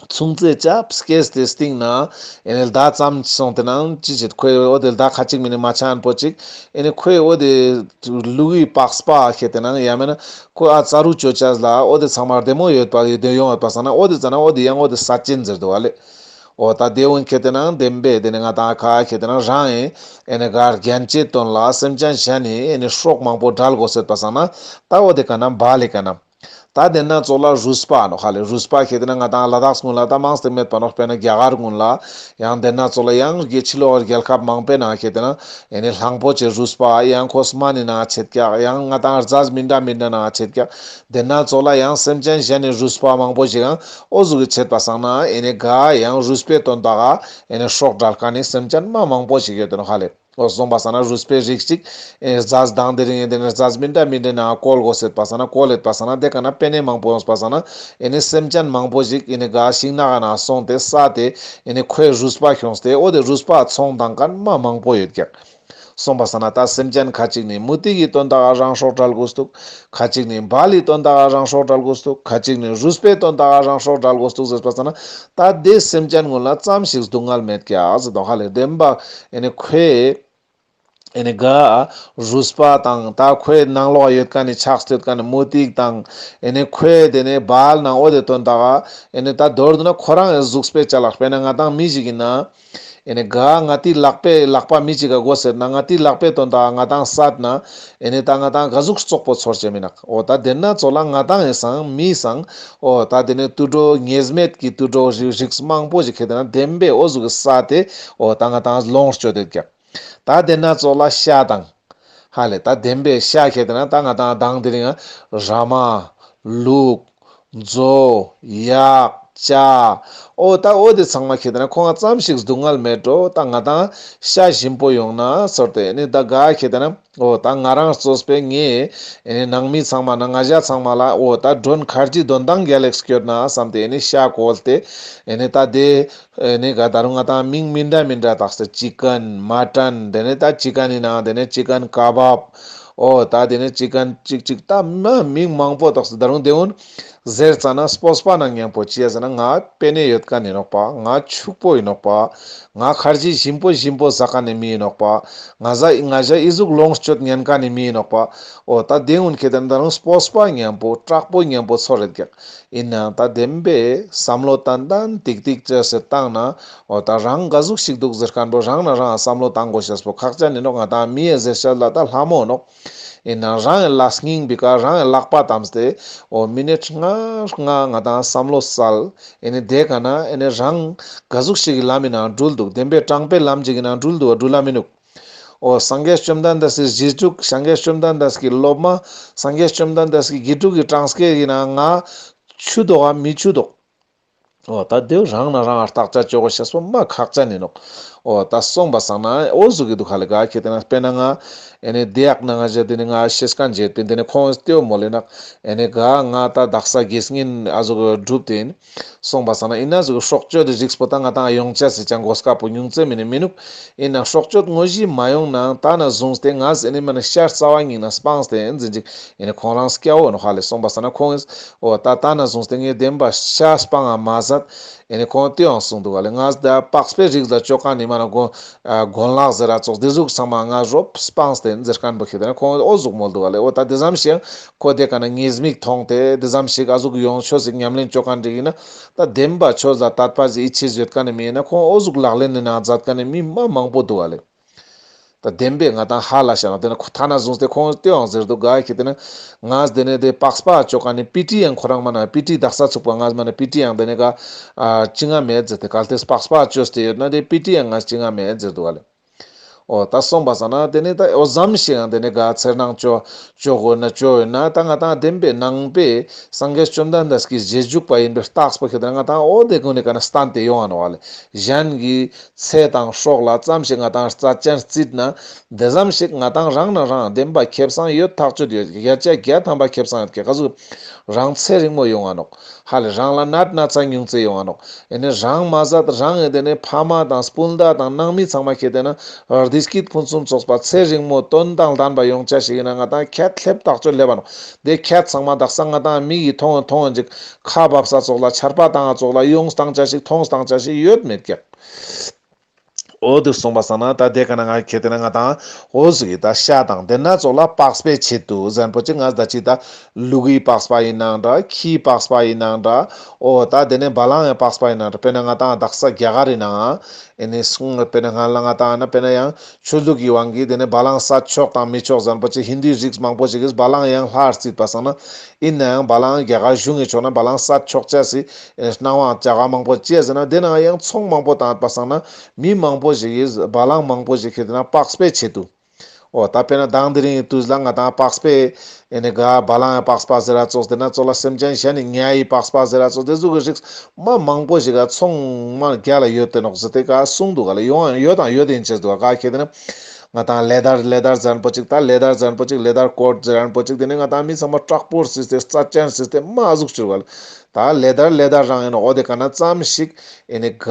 ཆུང་ཙེ་ཅབ་སྐྱེས་ཏེ་སྟིང་ན་ཨེ་ནི་ལྡ་ཙམ་སོང་སྟེ་ན་ཅི་ཅིག་ཁོའི་འོ་དེ་ལྡ་ཁ་ཅིག་མ་ནེ་མ་ཆ་ཁན་པོ་ཅིག་ཨེ་ནི་ཁོའི་འོ་དེ་ལུག་གི་པགས་པ་ཁེ་ཏེ་ན་ཡ་མེད་ན་ཁོ་ཨ་ཙ་རུ་ཅོ་ཅེས་ལ་འོ་དེ་ཚང་མ་བདེ་མོ་ཡོད་པ་ཡོད་དེ་ཡོང་ཡོད་པ་སང་ན་འོ་དེ་ཙ་ན་འོ་དེ་ཡང་འོ་དེ་ས་ཅན་ཟེར་དུག་པ་ལེ། འོ་ད་དེ་གུན་ཁེ་ཏེ་ན་བདེན་པའི་དེ་ནི་ང་དང་ཁ་ཁེ་ཏེ་ན་རང་ཨེ་ཨེ་ནི་ག་རྒྱན་ཆའི་དོན་ལ་སེམས་ཅན་གཞན་ནི་ཨེ་ནི་སྲོག་མང་པོ་བྲལ་དགོས་ཟེར་པ་སང་ན་ད་འོ་དེ་ཀ་ན་བལ་ལི་ཀ་ན། ད་དེ་ན་ཙོགས་ལ་རུས་པ་ནོག་ཧ་ལེ། རུས་པ་ཁེ་ཏེ་ན་ང་དང་ལ་དྭགས་གུན་ལ་ད་མང་སྟེ་མེད་པ་ནོག། དཔེར་ན་རྒྱ་གར་གུན་ལ་ཡང་དེ་ན་ཙོགས་ལ་ཡང་རྒྱལ་ཕྱི་ལོགས་རྒྱལ་ཁབ་མང་པོའི་ནང་ཁེ་ཏེ་ན་ཨེ་ནི་གླང་པོ་ཆེའི་རུས་པ་ཡང་ཁོ་སྨན་ནི་ནང་ཆེད་ཀྱག། ཡང་ང་དང་རྫས་མི་འདྲ་མི་འདྲ་ནང་ཆེད་ཀྱག། དེ་ན་ཙོགས་ལ་ཡང་སེམས་ཅན་གཞན་ནི་རུས་པ་མང་པོ་ཞིག་ཡང་འོ་ཟུག་གི་ཆེད་པ་སང་ན་ཨེ་ནི་ག་ཡང་རུས་པའི་དོན་དག་ག་ཨེ་ནི་སྲོག་བྲལ་ཁན་ནི་སེམས་ཅན་མ་མང་པོ་ཞིག་ཡོད་དེ་ནོག་ཧ་ལེ། འོ་སོང་པ་སང་ན་རུས་པའི་རིགས་ཅིག་ཨེ་རྫས་དང་དེ་རིང་ཨེ་དེ་ནི་རྫས་མི་འདྲ་མི་འདྲ་ནང་བཀོལ་དགོས་ཟེར་པ་སང་ན་བཀོལ་ཡོད་པ་སང་ན་དེ་ཀ་ན་པེ་ནེ་མང་པོ་ཡོང་པ་སང་ན་ཨེ་ནི་སེམས་ཅན་མང་པོ་ཞིག་ཨེ་ནི་ག་ཤིང་ནགས་ནང་སོང་སྟེ་ས་དེ་ཨེ་ནི་ཁོའི་རུས་པ་ཁྱོངས་ཏེ་འོ་དེ་རུས་པ་ཚོང་བཏང་ཁན་མ་མང་པོ་ཡོད་ཀྱག། སོང་པ་སང་ན་ད་སེམས་ཅན་ཁ་ཅིག་ནི་མུ་ཏིག་གི་དོན་དག་ག་རང་སྲོག་བྲལ་དགོས་དུག། ཁ་ཅིག་ནི་བལ་ལི་དོན་དག་ག་རང་སྲོག་བྲལ་དགོས་དུག། ཁ་ཅིག་ནི་རུས་པའི་དོན་དག་ག་རང་སྲོག་བྲལ་དགོས་དུག་ཟེར་པ་སང་ན་ད་དེ་སེམས་ཅན་གུན་ལ་ཙམ་ཞིག་སྡུག་བསྔལ་མེད་ཀྱག་ཟེར་དོ་ཧ་ལེ། བདེན་པ་ཨེ་ནི་ཁོའི་ཨེ་ནི་ག་རུས་པ་དང་ད་ཁོའི་ནང་ལོགས་ཡོད་ཁན་ནི་ཆགས་ཏེ་ཡོད་ཁན་ནི་མུ་ཏིག་དང་ཨེ་ནི་ཁོའི་དེ་ནི་བལ་ནང་འོ་དེ་དོན་དག་ག་ཨེ་ནི་ད་མདོར་བསྡུ་ན་ཁོ་རང་ཨེ་གཟུགས་པོའི་ཅ་ལག་དཔེར་ན་ང་དང་མི་ཞིག་ཨིན་ན་ཨེ་ནི་ག་ང་ཏི་ལག་པའི་ལག་པ་མི་ཅིག་ག་དགོས་ཟེར་ན་ང་ཏི་ལག་པའི་དོན་དག་ང་དང་སད་ན་ཨེ་ནི་ད་ང་དང་ག་ཟུག་བཙོག་པོ་ཚོར་ཅེས་མི་ནོག། འོ་ད་དེ་ན་ཙོགས་ལ་ང་དང་ཨེ་སང་མི་སང་འོ་ད་དེ་ནི་དུད་འགྲོ་ཉེས་མེད་ཀྱི་དུད་འགྲོ་རིགས་མང་པོ་ཞིག་ཁེ་ཏེ་ན་བདེན་པའི་འོ་ཟུག་གི་ས་དེ་འོ་ད་ང་དང་ལོངས་སྤྱོད་དེ་ཀྱག། ད་དེ་ན་ཙོགས་ལ་ཤ་དང་། ཧ་ལེ་ད་བདེན་པའི་ཤ་ཁེ་ཏེ་ན་ད་ང་དང་དང་དེ་རིང་ར་མ། ལུག། མཛོ། གཡག་ཅ། འོ་ད་འོ་དེ་ཚང་མ་ཁེ་ཏེ་ན་ཁོང་ང་ཙམ་ཞིག་སྡུག་བསྔལ་མེད་འགྲོ། ད་ང་དང་ཤ་ཞིམ་པོ་ཡོང་ན་ཚོར་ཏེ་ཨེ་ནི་ད་ག་ཁེ་ཏེ་ན་འོ་ད་ང་རང་གཙོས་པའི་ངའི་ཨེ་ནི་ནང་མི་ཚང་མ་ན་ང་ཞ་ཚང་མ་ལ་འོ་ད་མགྲོན་ཁར་ཇི་དོན་ཐང་རྒྱལ་ལེགས་སྐྱོད་ན་བསམ་སྟེ་ཨེ་ནི་ཤ་བཀོལ་ཏེ་ཨེ་ནི་ད་དེ་ཨེ་ནི་ག་ད་རུང་ང་དང་མིང་མི་འདྲ་མི་འདྲ་བཏགས་ཏེ་ཅི་ཀན་མ་ཊན་དེ་ནི་ད་ཅི་ཀན་ཡིན་ན་དེ་ནི་ཅི་ཀན་ཀ་བབ། འོ་ད་དེ་ནི་ཅི་ཀན་ཅིག་ཅིག་ད་མ་མིང་མང་པོ་བཏགས་ཏེ་ད་རུང་དེ་འུན་ཟེར་ཙ་ན་སྤོབས་པ་ནང་མཉམ་པོ་ཅི་ཡ་ཟེར་ན་ང་པེ་ནེ་ཡོད་མཁན་ཡིན་ནོག་པ། ང་ཕྱུག་པོ་ཡིན་ནོག་པ། ང་ཁར་ཇི་ཞིམ་པོ་ཞིམ་པོ་ཟ་མཁན་ནི་མི་ཡིན་ནོག་པ། ང་ཟ་ང་ཞ་ཨི་ཟུག་ལོངས་སྤྱོད་ཉན་མཁན་ནི་མི་ཡིན་ནོག་པ། འོ་ད་དེ་འུན་ཁེ་ཏེ་ན་ད་རུང་སྤོབས་པ་མཉམ་པོ་དྲག་པོ་མཉམ་པོ་ཚོར་རེད་ཀྱག། ཡིན་ནའང་ད་བདེན་པའི་བསམ་བློ་ཏན་ཏན་ཏིག་ཏིག་བཅོས་ཏེ་བཏང་ན་འོ་ད་རང་ག་ཟུག་ཞིག་འདུག་ཟེར་མཁན་པོ་རང་ན་རང་བསམ་བློ་བཏང་དགོས་ཤེས་པོ་ཁག་ཅན་ཡིན་ནོག། ང་དང་མི་ཡི་ཟེར་ཤེས་ལ་ད་ལྷ་མོ་ནོག། ཡིན་ནའང་རང་ཡི་ལ་སྙིང་པི་ཀ་རང་ཡི་ལག་པ་བསྡམས་ཏེ་འོ་མི་ནེ་ལྔ་ལྔ་ང་དང་བསམ་བློ་སལ། ཨེ་ནི་དེ་ག་ན་ཨེ་ནི་རང་ག་ཟུག་ཞིག་གི་ལམ་ཡིན་ནའང་འགྲུལ་འདུག། བདེན་པའི་དྲང་པའི་ལམ་ཅིག་ཡིན་ནའང་འགྲུལ་འདུག་བ་འགྲུལ་ལ་མི་ནུག། འོ་སངས་རྒྱས་བཅོམ་ལྡན་འདས་སི་རྗེས་འཇུག། སངས་རྒྱས་བཅོམ་ལྡན་འདས་ཀྱི་སློབ་མ། སངས་རྒྱས་བཅོམ་ལྡན་འདས་ཀྱི་དགེ་ཕྲུག་གི་གྲངས་སྐལ་ཡིན་ན་ང་ཆུ་དོག་ག་མི་ཆུ་དོག། འོ་ད་དེ་རང་ན་རང་བརྟག་དཔྱད་བཅོ་དགོས་ཤེས་པོ་མ་ཁག་ཅན་ཡིན་ནོག། འོ་ད་སོང་པ་སང་ན་འོ་ཟུག་གི་འདུག་ཧ་ལེ། ག་ཁེ་ཏེ་ན་དཔེར་ན་ང་ཨེ་ནི་དེ་ཡག་ན་ང་ཞ་དེ་ནི་ང་ཤེས་མཁན་བྱེད་པིན། དེ་ནི་ཁོང་ལྟེའུ་མོ་ལེ་ནག། ཨེ་ནི་ག་ང་ད་དག་ས་དགེ་བསྙེན་ཨ་ཟུག་གི་སྒྲུབ་སྟེ་ཡིན། སོང་པ་སང་ན་ཡིན་ན་ཟུག་སྲོག་གཅོད་དེ་རིགས་པོ་ད་ང་དང་ཡོང་ཆ་སི་ཅང་གོ་སྐབས་པོ་ཉུང་ཙེ་མིན་ནི་མི་ནུག། ཡིན་ན་སྲོག་གཅོད་དངོས་གཞི་མ་ཡོང་ནའང་ད་ན་བཟུང་སྟེ་ང་ཟེ་ནི་མ་ནི་ཤ་རྩ་བ་ཉིད་ན་སྤངས་ཏེ་ཡིན་ཟིན་ཅིག། ཡིན་ནི་ཁོང་རང་སྐྱ་བོ་ནོག་ཧ་ལེ། སོང་པ་སང་ན་ཁོང་ཨིན་འོ་ད་ད་ན་བཟུང་སྟེ་ངས་བདེན་པ་ཤ་སྤང་ང་མ་ཟད་ཡིན་ནི་ཁོང་ལྟེའུའང་གསུངས་འདུག་ཧ་ལེ། ང་ད་པགས་པའི་རིགས་ལ་ཅོ་མཁན་ནི་མ་ན་གོ་ཨ་གོན་ལག་ཟེར་ར་ཙོགས་དེ་ཟུག་ཚང་མ་ང་རོབ་སྤངས་ཏེ་ཟེར་མཁན་པོ་ཁེ་ཏེ་ན་ཁོང་འོ་ཟུག་མོལ་འདུག་ག་ལེ། འོ་ད་དེ་ཙམ་ཞིག་ཁོ་དེ་ཀ་ན་ཉེས་དམིགས་མཐོང་སྟེ་དེ་ཙམ་ཞིག་ཨ་ཟུག་ཡོང་ཆོས་ཤིག་ཉམས་ལེན་ཅོ་མཁན་རིགས་ཡིན་ན་ད་བདེན་པ་ཆོས་ལ་དད་པ་ཟེར་ཡིད་ཆེས་ཡོད་མཁན་ནི་མི་ཡིན་ན་ཁོང་འོ་ཟུག་ལག་ལེན་ནི་ནང་མཛད་མཁན་ནི་མི་མ་མང་པོ་འདུག་ག་ལེ། ད་བདེན་པའི་ང་དང་ཧ་ལ་ཤ་ན་དེ་ན་ཁོ་ཐ་ན་བཟུང་སྟེ་ཁོང་ལྟེའུའང་ཟེར་འདུག་ག་ཁེ་ཏེ་ན་ང་དེ་ནས་དེ་པགས་པ་ཅོ་མཁན་ནི་པི་ཊི་ཡང་ཁོ་རང་མ་ན་པི་ཊི་དག་ས་ཚུགས་པ་ང་མ་ན་པི་ཊི་ཡང་དེ་ནས་ག་ཨ་ཅི་ང་མེད་ཟེར་ཏེ་གལ་ཏེ་པགས་པ་ཅོས་ཏེ་ཡོད་ན་དེ་པི་ཊི་ཡང་ང་ཅི་ང་མེད་ཟེར་འདུག་ག་ལེ། འོ་ད་སོང་པ་སང་ན་དེ་ནས་ད་འོ་ཙམ་ཞིག་ཡང་དེ་ནས་ག་འཚེར་སྣང་ཅོ་ཅོ་དགོས་ན་ཅོ་ཡོད་ན་ད་ང་དང་བདེན་པའི་ནང་པའི་སངས་རྒྱས་བཅོམ་ལྡན་འདས་ཀྱི་རྗེས་འཇུག་པ་ཡིན་པའི་རྟགས་པོ་ཁེ་ཏེ་ན་ང་དང་འོ་དེ་ཀུན་ནི་ཀ་ན་བསྟན་ཏེ་ཡོང་ང་ནོག་ཧ་ལེ། གཞན་གྱི་ཚེ་དང་སྲོག་ལ་ཙམ་ཞིག་ང་དང་རྩ་ཅན་རྩིས་ན་དེ་ཙམ་ཞིག་ང་དང་རང་ན་རང་བདེན་པ་ཁེ་བཟང་ཡོད་ཐག་ཆོད་ཡོད། བརྒྱ་ཆ་བརྒྱ་ཐམ་པ་ཁེ་བཟང་ཡོད་ཀྱག་ག་ཟུག་རང་ཚེ་རིང་མོ་ཡོང་ང་ནོག་ཧ་ལེ། རང་ལ་ནད་ན་ཚ་ཉུང་ཙེ་ཡོང་ང་ནོག། ཨེ་ནི་རང་མ་ཟད་རང་ཨེ་དེ་ནས་ཕ་མ་དང་སྤུན་ཟླ་དང་ནང་མི་ཚང་མ་ཁེ་ཏེ་ན་བདེ་སྐྱིད་ཕུན་སུམ་ཚོགས་པ་ཚེ་རིང་མོ་དོན་དང་ལྡན་པ་ཡོང་ཆ་ཞིག་ཡིན་ན་ང་དང་ཁྱད་སླེབས་ཐག་ཆོད་སླེབས་པ་ནོག། དེ་ཁྱད་ཚང་མ་དག་ས་ང་དང་མིག་གིས་མཐོང་མཐོང་ཅིག་ཁ་བབས་ས་ཙོགས་ལ་ཆར་པ་བཏང་ང་ཙོགས་ལ་ཡོང་བཏང་ཆ་ཞིག་མཐོང་བཏང་ཆ་ཞིག་ཡོད་མེད་ཀྱག། འོ་དེ་སོང་པ་སང་ན་ད་དེ་ཀ་ན་ང་ཁེ་ཏེ་ན་ང་དང་འོ་ཟུག་གི་ད་ཤ་དང་དེ་ན་ཙོགས་ལ་པགས་པའི་ཆེད་དུ་ཟེར་མཁན་པོ་ཅིག་ང་ད་ཅི་ད་ལུག་གི་པགས་པ་ཡིན་ནའང་འདྲ་ཁྱིའི་པགས་པ་ཡིན་ནའང་འདྲ་འོ་ད་དེ་ནས་བ་ལང་ཡི་པགས་པ་ཡིན་ནའང་འདྲ། དཔེར་ན་ང་དང་དག་ས་རྒྱ་གར་ཡིན་ནའང་ཨེ་ནི་སུང་དཔེར་ན་ང་ལ་ང་དང་ན་དཔེར་ན་ཡང་ཆོས་ལུགས་ཀྱི་དབང་གིས་དེ་ནས་བ་ལང་ཟ་ཆོག་དང་མི་ཆོག་ཟེར་མཁན་པོ་ཅིག་ཧིན་དུའི་རིགས་མང་པོ་ཞིག་གིས་བ་ལང་ཡང་ལྷར་བརྩིས་པ་སང་ན་ཡིན་ནའང་བ་ལང་རྒྱ་གར་གཞུང་གི་ཕྱོགས་ན་བ་ལང་ཟ་ཆོག་ཆ་སི་ཨེ་སྣང་བ་རྒྱ་གར་མང་པོ་ཅི་ཡ་ཟེར་ན་དེ་ནའང་ཡང་ཚོང་མང་པོ་བཏང་པ་སང་ན་མི་མང་པོ་ཞིག་གིས་བ་ལང་མང་པོ་ཞིག་ཁེ་ཏེ་ན་པགས་པའི་ཆེད་དུ། འོ་ད་དཔེར་ན་དང་དེ་རིང་གི་དུས་ལ་ང་དང་པགས་པའི་ཨེ་ནི་ག་བ་ལང་ཡི་པགས་པ་ཟེར་ར་ཙོགས་དེ་ན་ཙོགས་ལ་སེམས་ཅན་གཞན་ནི་ཉ་ཡི་པགས་པ་ཟེར་ར་ཙོགས་དེ་ཟུག་གི་རིགས་མ་མང་པོ་ཞིག་ག་ཚོང་མ་རྒྱ་ལ་ཡོད་དེ་ནོག་ཟེར་ཏེ་ག་གསུངས་འདུག་ག་ལེ། ཡོང་ཡོད་དང་ཡོད་དེ་ཡིན་ཅེས་འདུག་ག་ཁེ་ཏེ་ན་ང་དང་ལེ་དར་ལེ་དར་ཟེར་མཁན་པོ་ཅིག་ད་ལེ་དར་ཟེར་མཁན་པོ་ཅིག་ལེ་དར་ཀོཊ་ཟེར་མཁན་པོ་ཅིག་དེ་ནི་ང་དང་མི་ཚང་མ་དྲག་པོ་རྩིས་ཏེ་རྩ་ཅན་རྩིས་ཏེ་མ་ཟུག་ཅུག་ག་ལེ། ད་ལེ་དར་ལེ་དར་རང་ཡིན་ནོག། འོ་དེ་ཀ་ན་ཙམ་ཞིག་ཨེ་ནི་ག་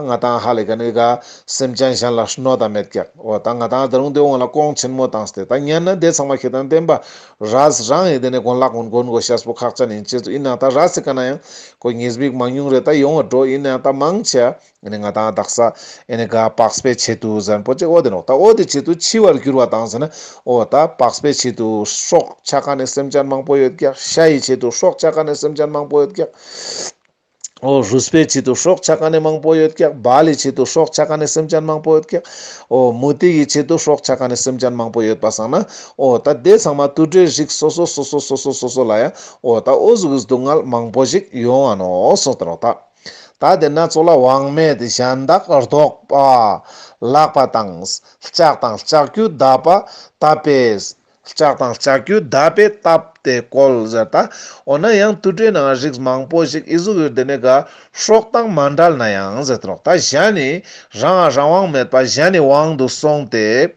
ང་དང་ཧ་ལེ་ག་ནི་ག་སེམས་ཅན་གཞན་ལ་གནོད་ད་མེད་ཀྱག། འོ་ད་ང་དང་ད་རུང་དེ་འོང་ལ་གོང་ཆེན་མོ་བཏང་སྟེ་ད་ཉན་ན་དེ་ཚང་མ་ཁེ་ཏེ་ན་བདེན་པ་རས་རང་ཡིན་དེ་ནི་གོན་ལག་གོན་གོན་དགོས་ཤེས་པོ་ཁག་ཅན་ཡིན་ཅེས་ཡིན་ན་ད་རས་སི་ཀ་ན་ཡང་ཁོ་ཉེས་དམིགས་མང་ཉུང་རེ་ད་ཡོང་བ་འགྲོ། ཡིན་ན་ཡང་ད་མང་ཆེ་ཨེ་ནི་ང་དང་དག་ས་ཨེ་ནི་ག་པགས་པའི་ཆེད་དུ་ཟེར་མཁན་པོ་ཅིག་འོ་དེ་ནོག། ད་འོ་དེ་ཆེད་དུ་འཆི་བར་འགྱུར་བ་དང་ཟེར་ན་འོ་ད་པགས་པའི་ཆེད་དུ་སྲོག་ཆགས་མཁན་ནི་སེམས་ཅན་མང་པོ་ཡོད་ཀྱག། ཤ་ཡི་ཆེད་དུ་སྲོག་ཆགས་མཁན་ནི་སེམས་ཅན་མང་པོ་ཡོད་ཀྱག། འོ་རུས་པའི་ཆེད་དུ་སྲོག་ཆགས་མཁན་ནི་མང་པོ་ཡོད་ཀྱག། བལ་ལི་ཆེད་དུ་སྲོག་ཆགས་མཁན་ནི་སེམས་ཅན་མང་པོ་ཡོད་ཀྱག། འོ་མུ་ཏིག་གི་ཆེད་དུ་སྲོག་ཆགས་མཁན་ནི་སེམས་ཅན་མང་པོ་ཡོད་པ་སང་ན་འོ་ད་དེ་ཚང་མ་དུད་འགྲོའི་རིགས་སོ་སོ་སོ་སོ་ལ་ཡང་འོ་ད་འོ་ཟུག་གི་སྡུག་བསྔལ་མང་པོ་ཞིག་ཡོང་ང་ནོག་གསུངས་ཏེ་ནོག། ད་ད་དེ་ན་ཙོགས་ལ་དབང་མེད་གཞན་དག་ལྡོག་པ། ལག་པ་དང་ལྕགས་དང་ལྕགས་ཀྱུ་བརྡབས་པ་བརྡབས་པས། ལྕགས་དང་ལྕགས་ཀྱུ་མདའ་པས་བཏབ་སྟེ་བཀོལ་ཟེར་ད། འོ་ན་ཡང་དུད་འགྲོའི་ནང་རིགས་མང་པོ་ཞིག་ཨི་ཟུག་ཡོད་དེ་ནས་ག་སྲོག་དང་མ་འབྲལ་ན་ཡང་ཟེར་ཏེ་ནོག་ད་གཞན་ནི་རང་རང་དབང་མེད་པ་གཞན་ནི་དབང་དུ་སོང་སྟེ།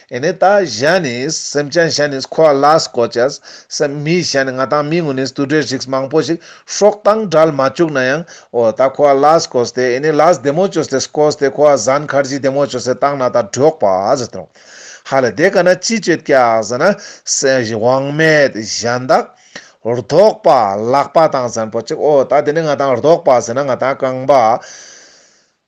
ཨེ་ནས་ད་གཞན་ནི་སེམས་ཅན་གཞན་ནི་ཁོ་ལ་ལས་བཀོལ་ཅེས་སེམས་མི་གཞན་ནི་ང་དང་མི་ངོ་ནི་དུད་འགྲོའི་རིགས་མང་པོ་ཞིག་སྲོག་དང་བྲལ་མ་བཅུག་ན་ཡང་འོ་ད་ཁོ་ལ་ལས་བཀོལ་ཏེ་ཨེ་ནས་ལས་བདེ་མོ་བཅོས་ཏེ་བཀོལ་ཏེ་ཁོ་ཟན་ཁར་ཇི་བདེ་མོ་བཅོས་ཏེ་བཏང་ན་ད་འགྲོགས་པ་ཟེར་ཏེ་ནོག་ཧ་ལས་དེ་ཀ་ན་ཅི་བཅོས་ཀྱག་ཟེར་ན་སེ་དབང་མེད་གཞན་དག་ལྡོག་པ་ལག་པ་དང་ཟེར་ན་པོ་ཅིག་འོ་ད་དེ་ནི་ང་དང་ལྡོག་པ་ཟེར་ན་ང་དང་རྐང་པ།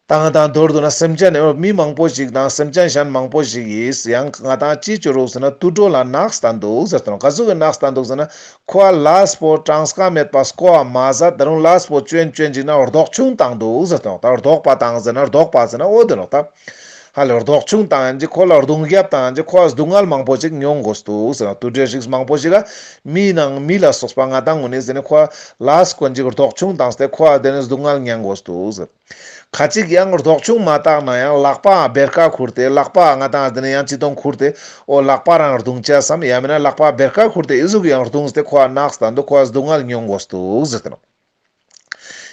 ད་ང་དང་མདོར་བསྡུ་ན་སེམས་ཅན་ནི་མི་མང་པོ་ཞིག་དང་སེམས་ཅན་གཞན་མང་པོ་ཞིག་གིས་ཡང་ང་དང་ཅི་བཅོ་རུག་ཟེར་ན་དུད་འགྲོ་ལ་ནགས་བསྟན་འདུག་ཟེར་ཏེ་ནོག་ག་ཟུག་གི་ནགས་བསྟན་འདུག་ཟེར་ན་ཁོ་ལས་པོ་གྲངས་ཀ་མེད་པ་བཀོལ་བ་མ་ཟད་ད་རུང་ལས་པོ་བཅོན་བཅོན་ཅིག་ན་ལྡོག་ཆུང་བཏང་འདུག་ཟེར་ཏེ་ནོག་ད་ལྡོག་པ་བཏང་ཟེར་ན་ལྡོག་པ་ཟེར་ན་འོ་དེ་ནོག་ད། ཧ་ལས་ལྡོག་ཆུང་བཏང་ཡིན་ཅིག་ཁོ་ལ་རྡུང་རྒྱབ་བཏང་ཡིན་ཅིག་ཁོ་ལ་སྡུག་བསྔལ་མང་པོ་ཅིག་མྱོང་དགོས་འདུག་ཟེར་ན་དུད་འགྲོའི་རིགས་མང་པོ་ཞིག་ག་མི་ནང་མི་ལ་སོགས་པ་ང་དང་ངོ་ནས་ཟེར་ནས་ཁོ་ལ་ལས་བཀོལ་ཅིག་ལྡོག་ཆུང་བཏང་སྟེ་ཁོ་ལ་དེ་ནས་སྡུག་བསྔལ་མྱོང་དགོས་འདུག་ཟེར། ཁ་ཅིག་ཡང་ལྡོག་ཆུང་མ་བཏང་ན་ཡང་ལག་པའང་བེར་ཀ་ཁུར་ཏེ་ལག་པ་ང་དང་དེ་ནས་ཡང་ཅི་དོང་ཁུར་ཏེ་འོ་ལག་པ་རང་རྡུང་ཅེས་སམ་ཡང་མིན་ན་ལག་པ་བེར་ཀ་ཁུར་ཏེ་ཨི་ཟུག་ཡང་རྡུང་སྟེ་ཁོ་ལ་ནགས་བསྟན་འདུག་ཁོ་ལ་སྡུག་བསྔལ་མྱོང་དགོས་འདུག་ཟེར་ཏེ་ནོག་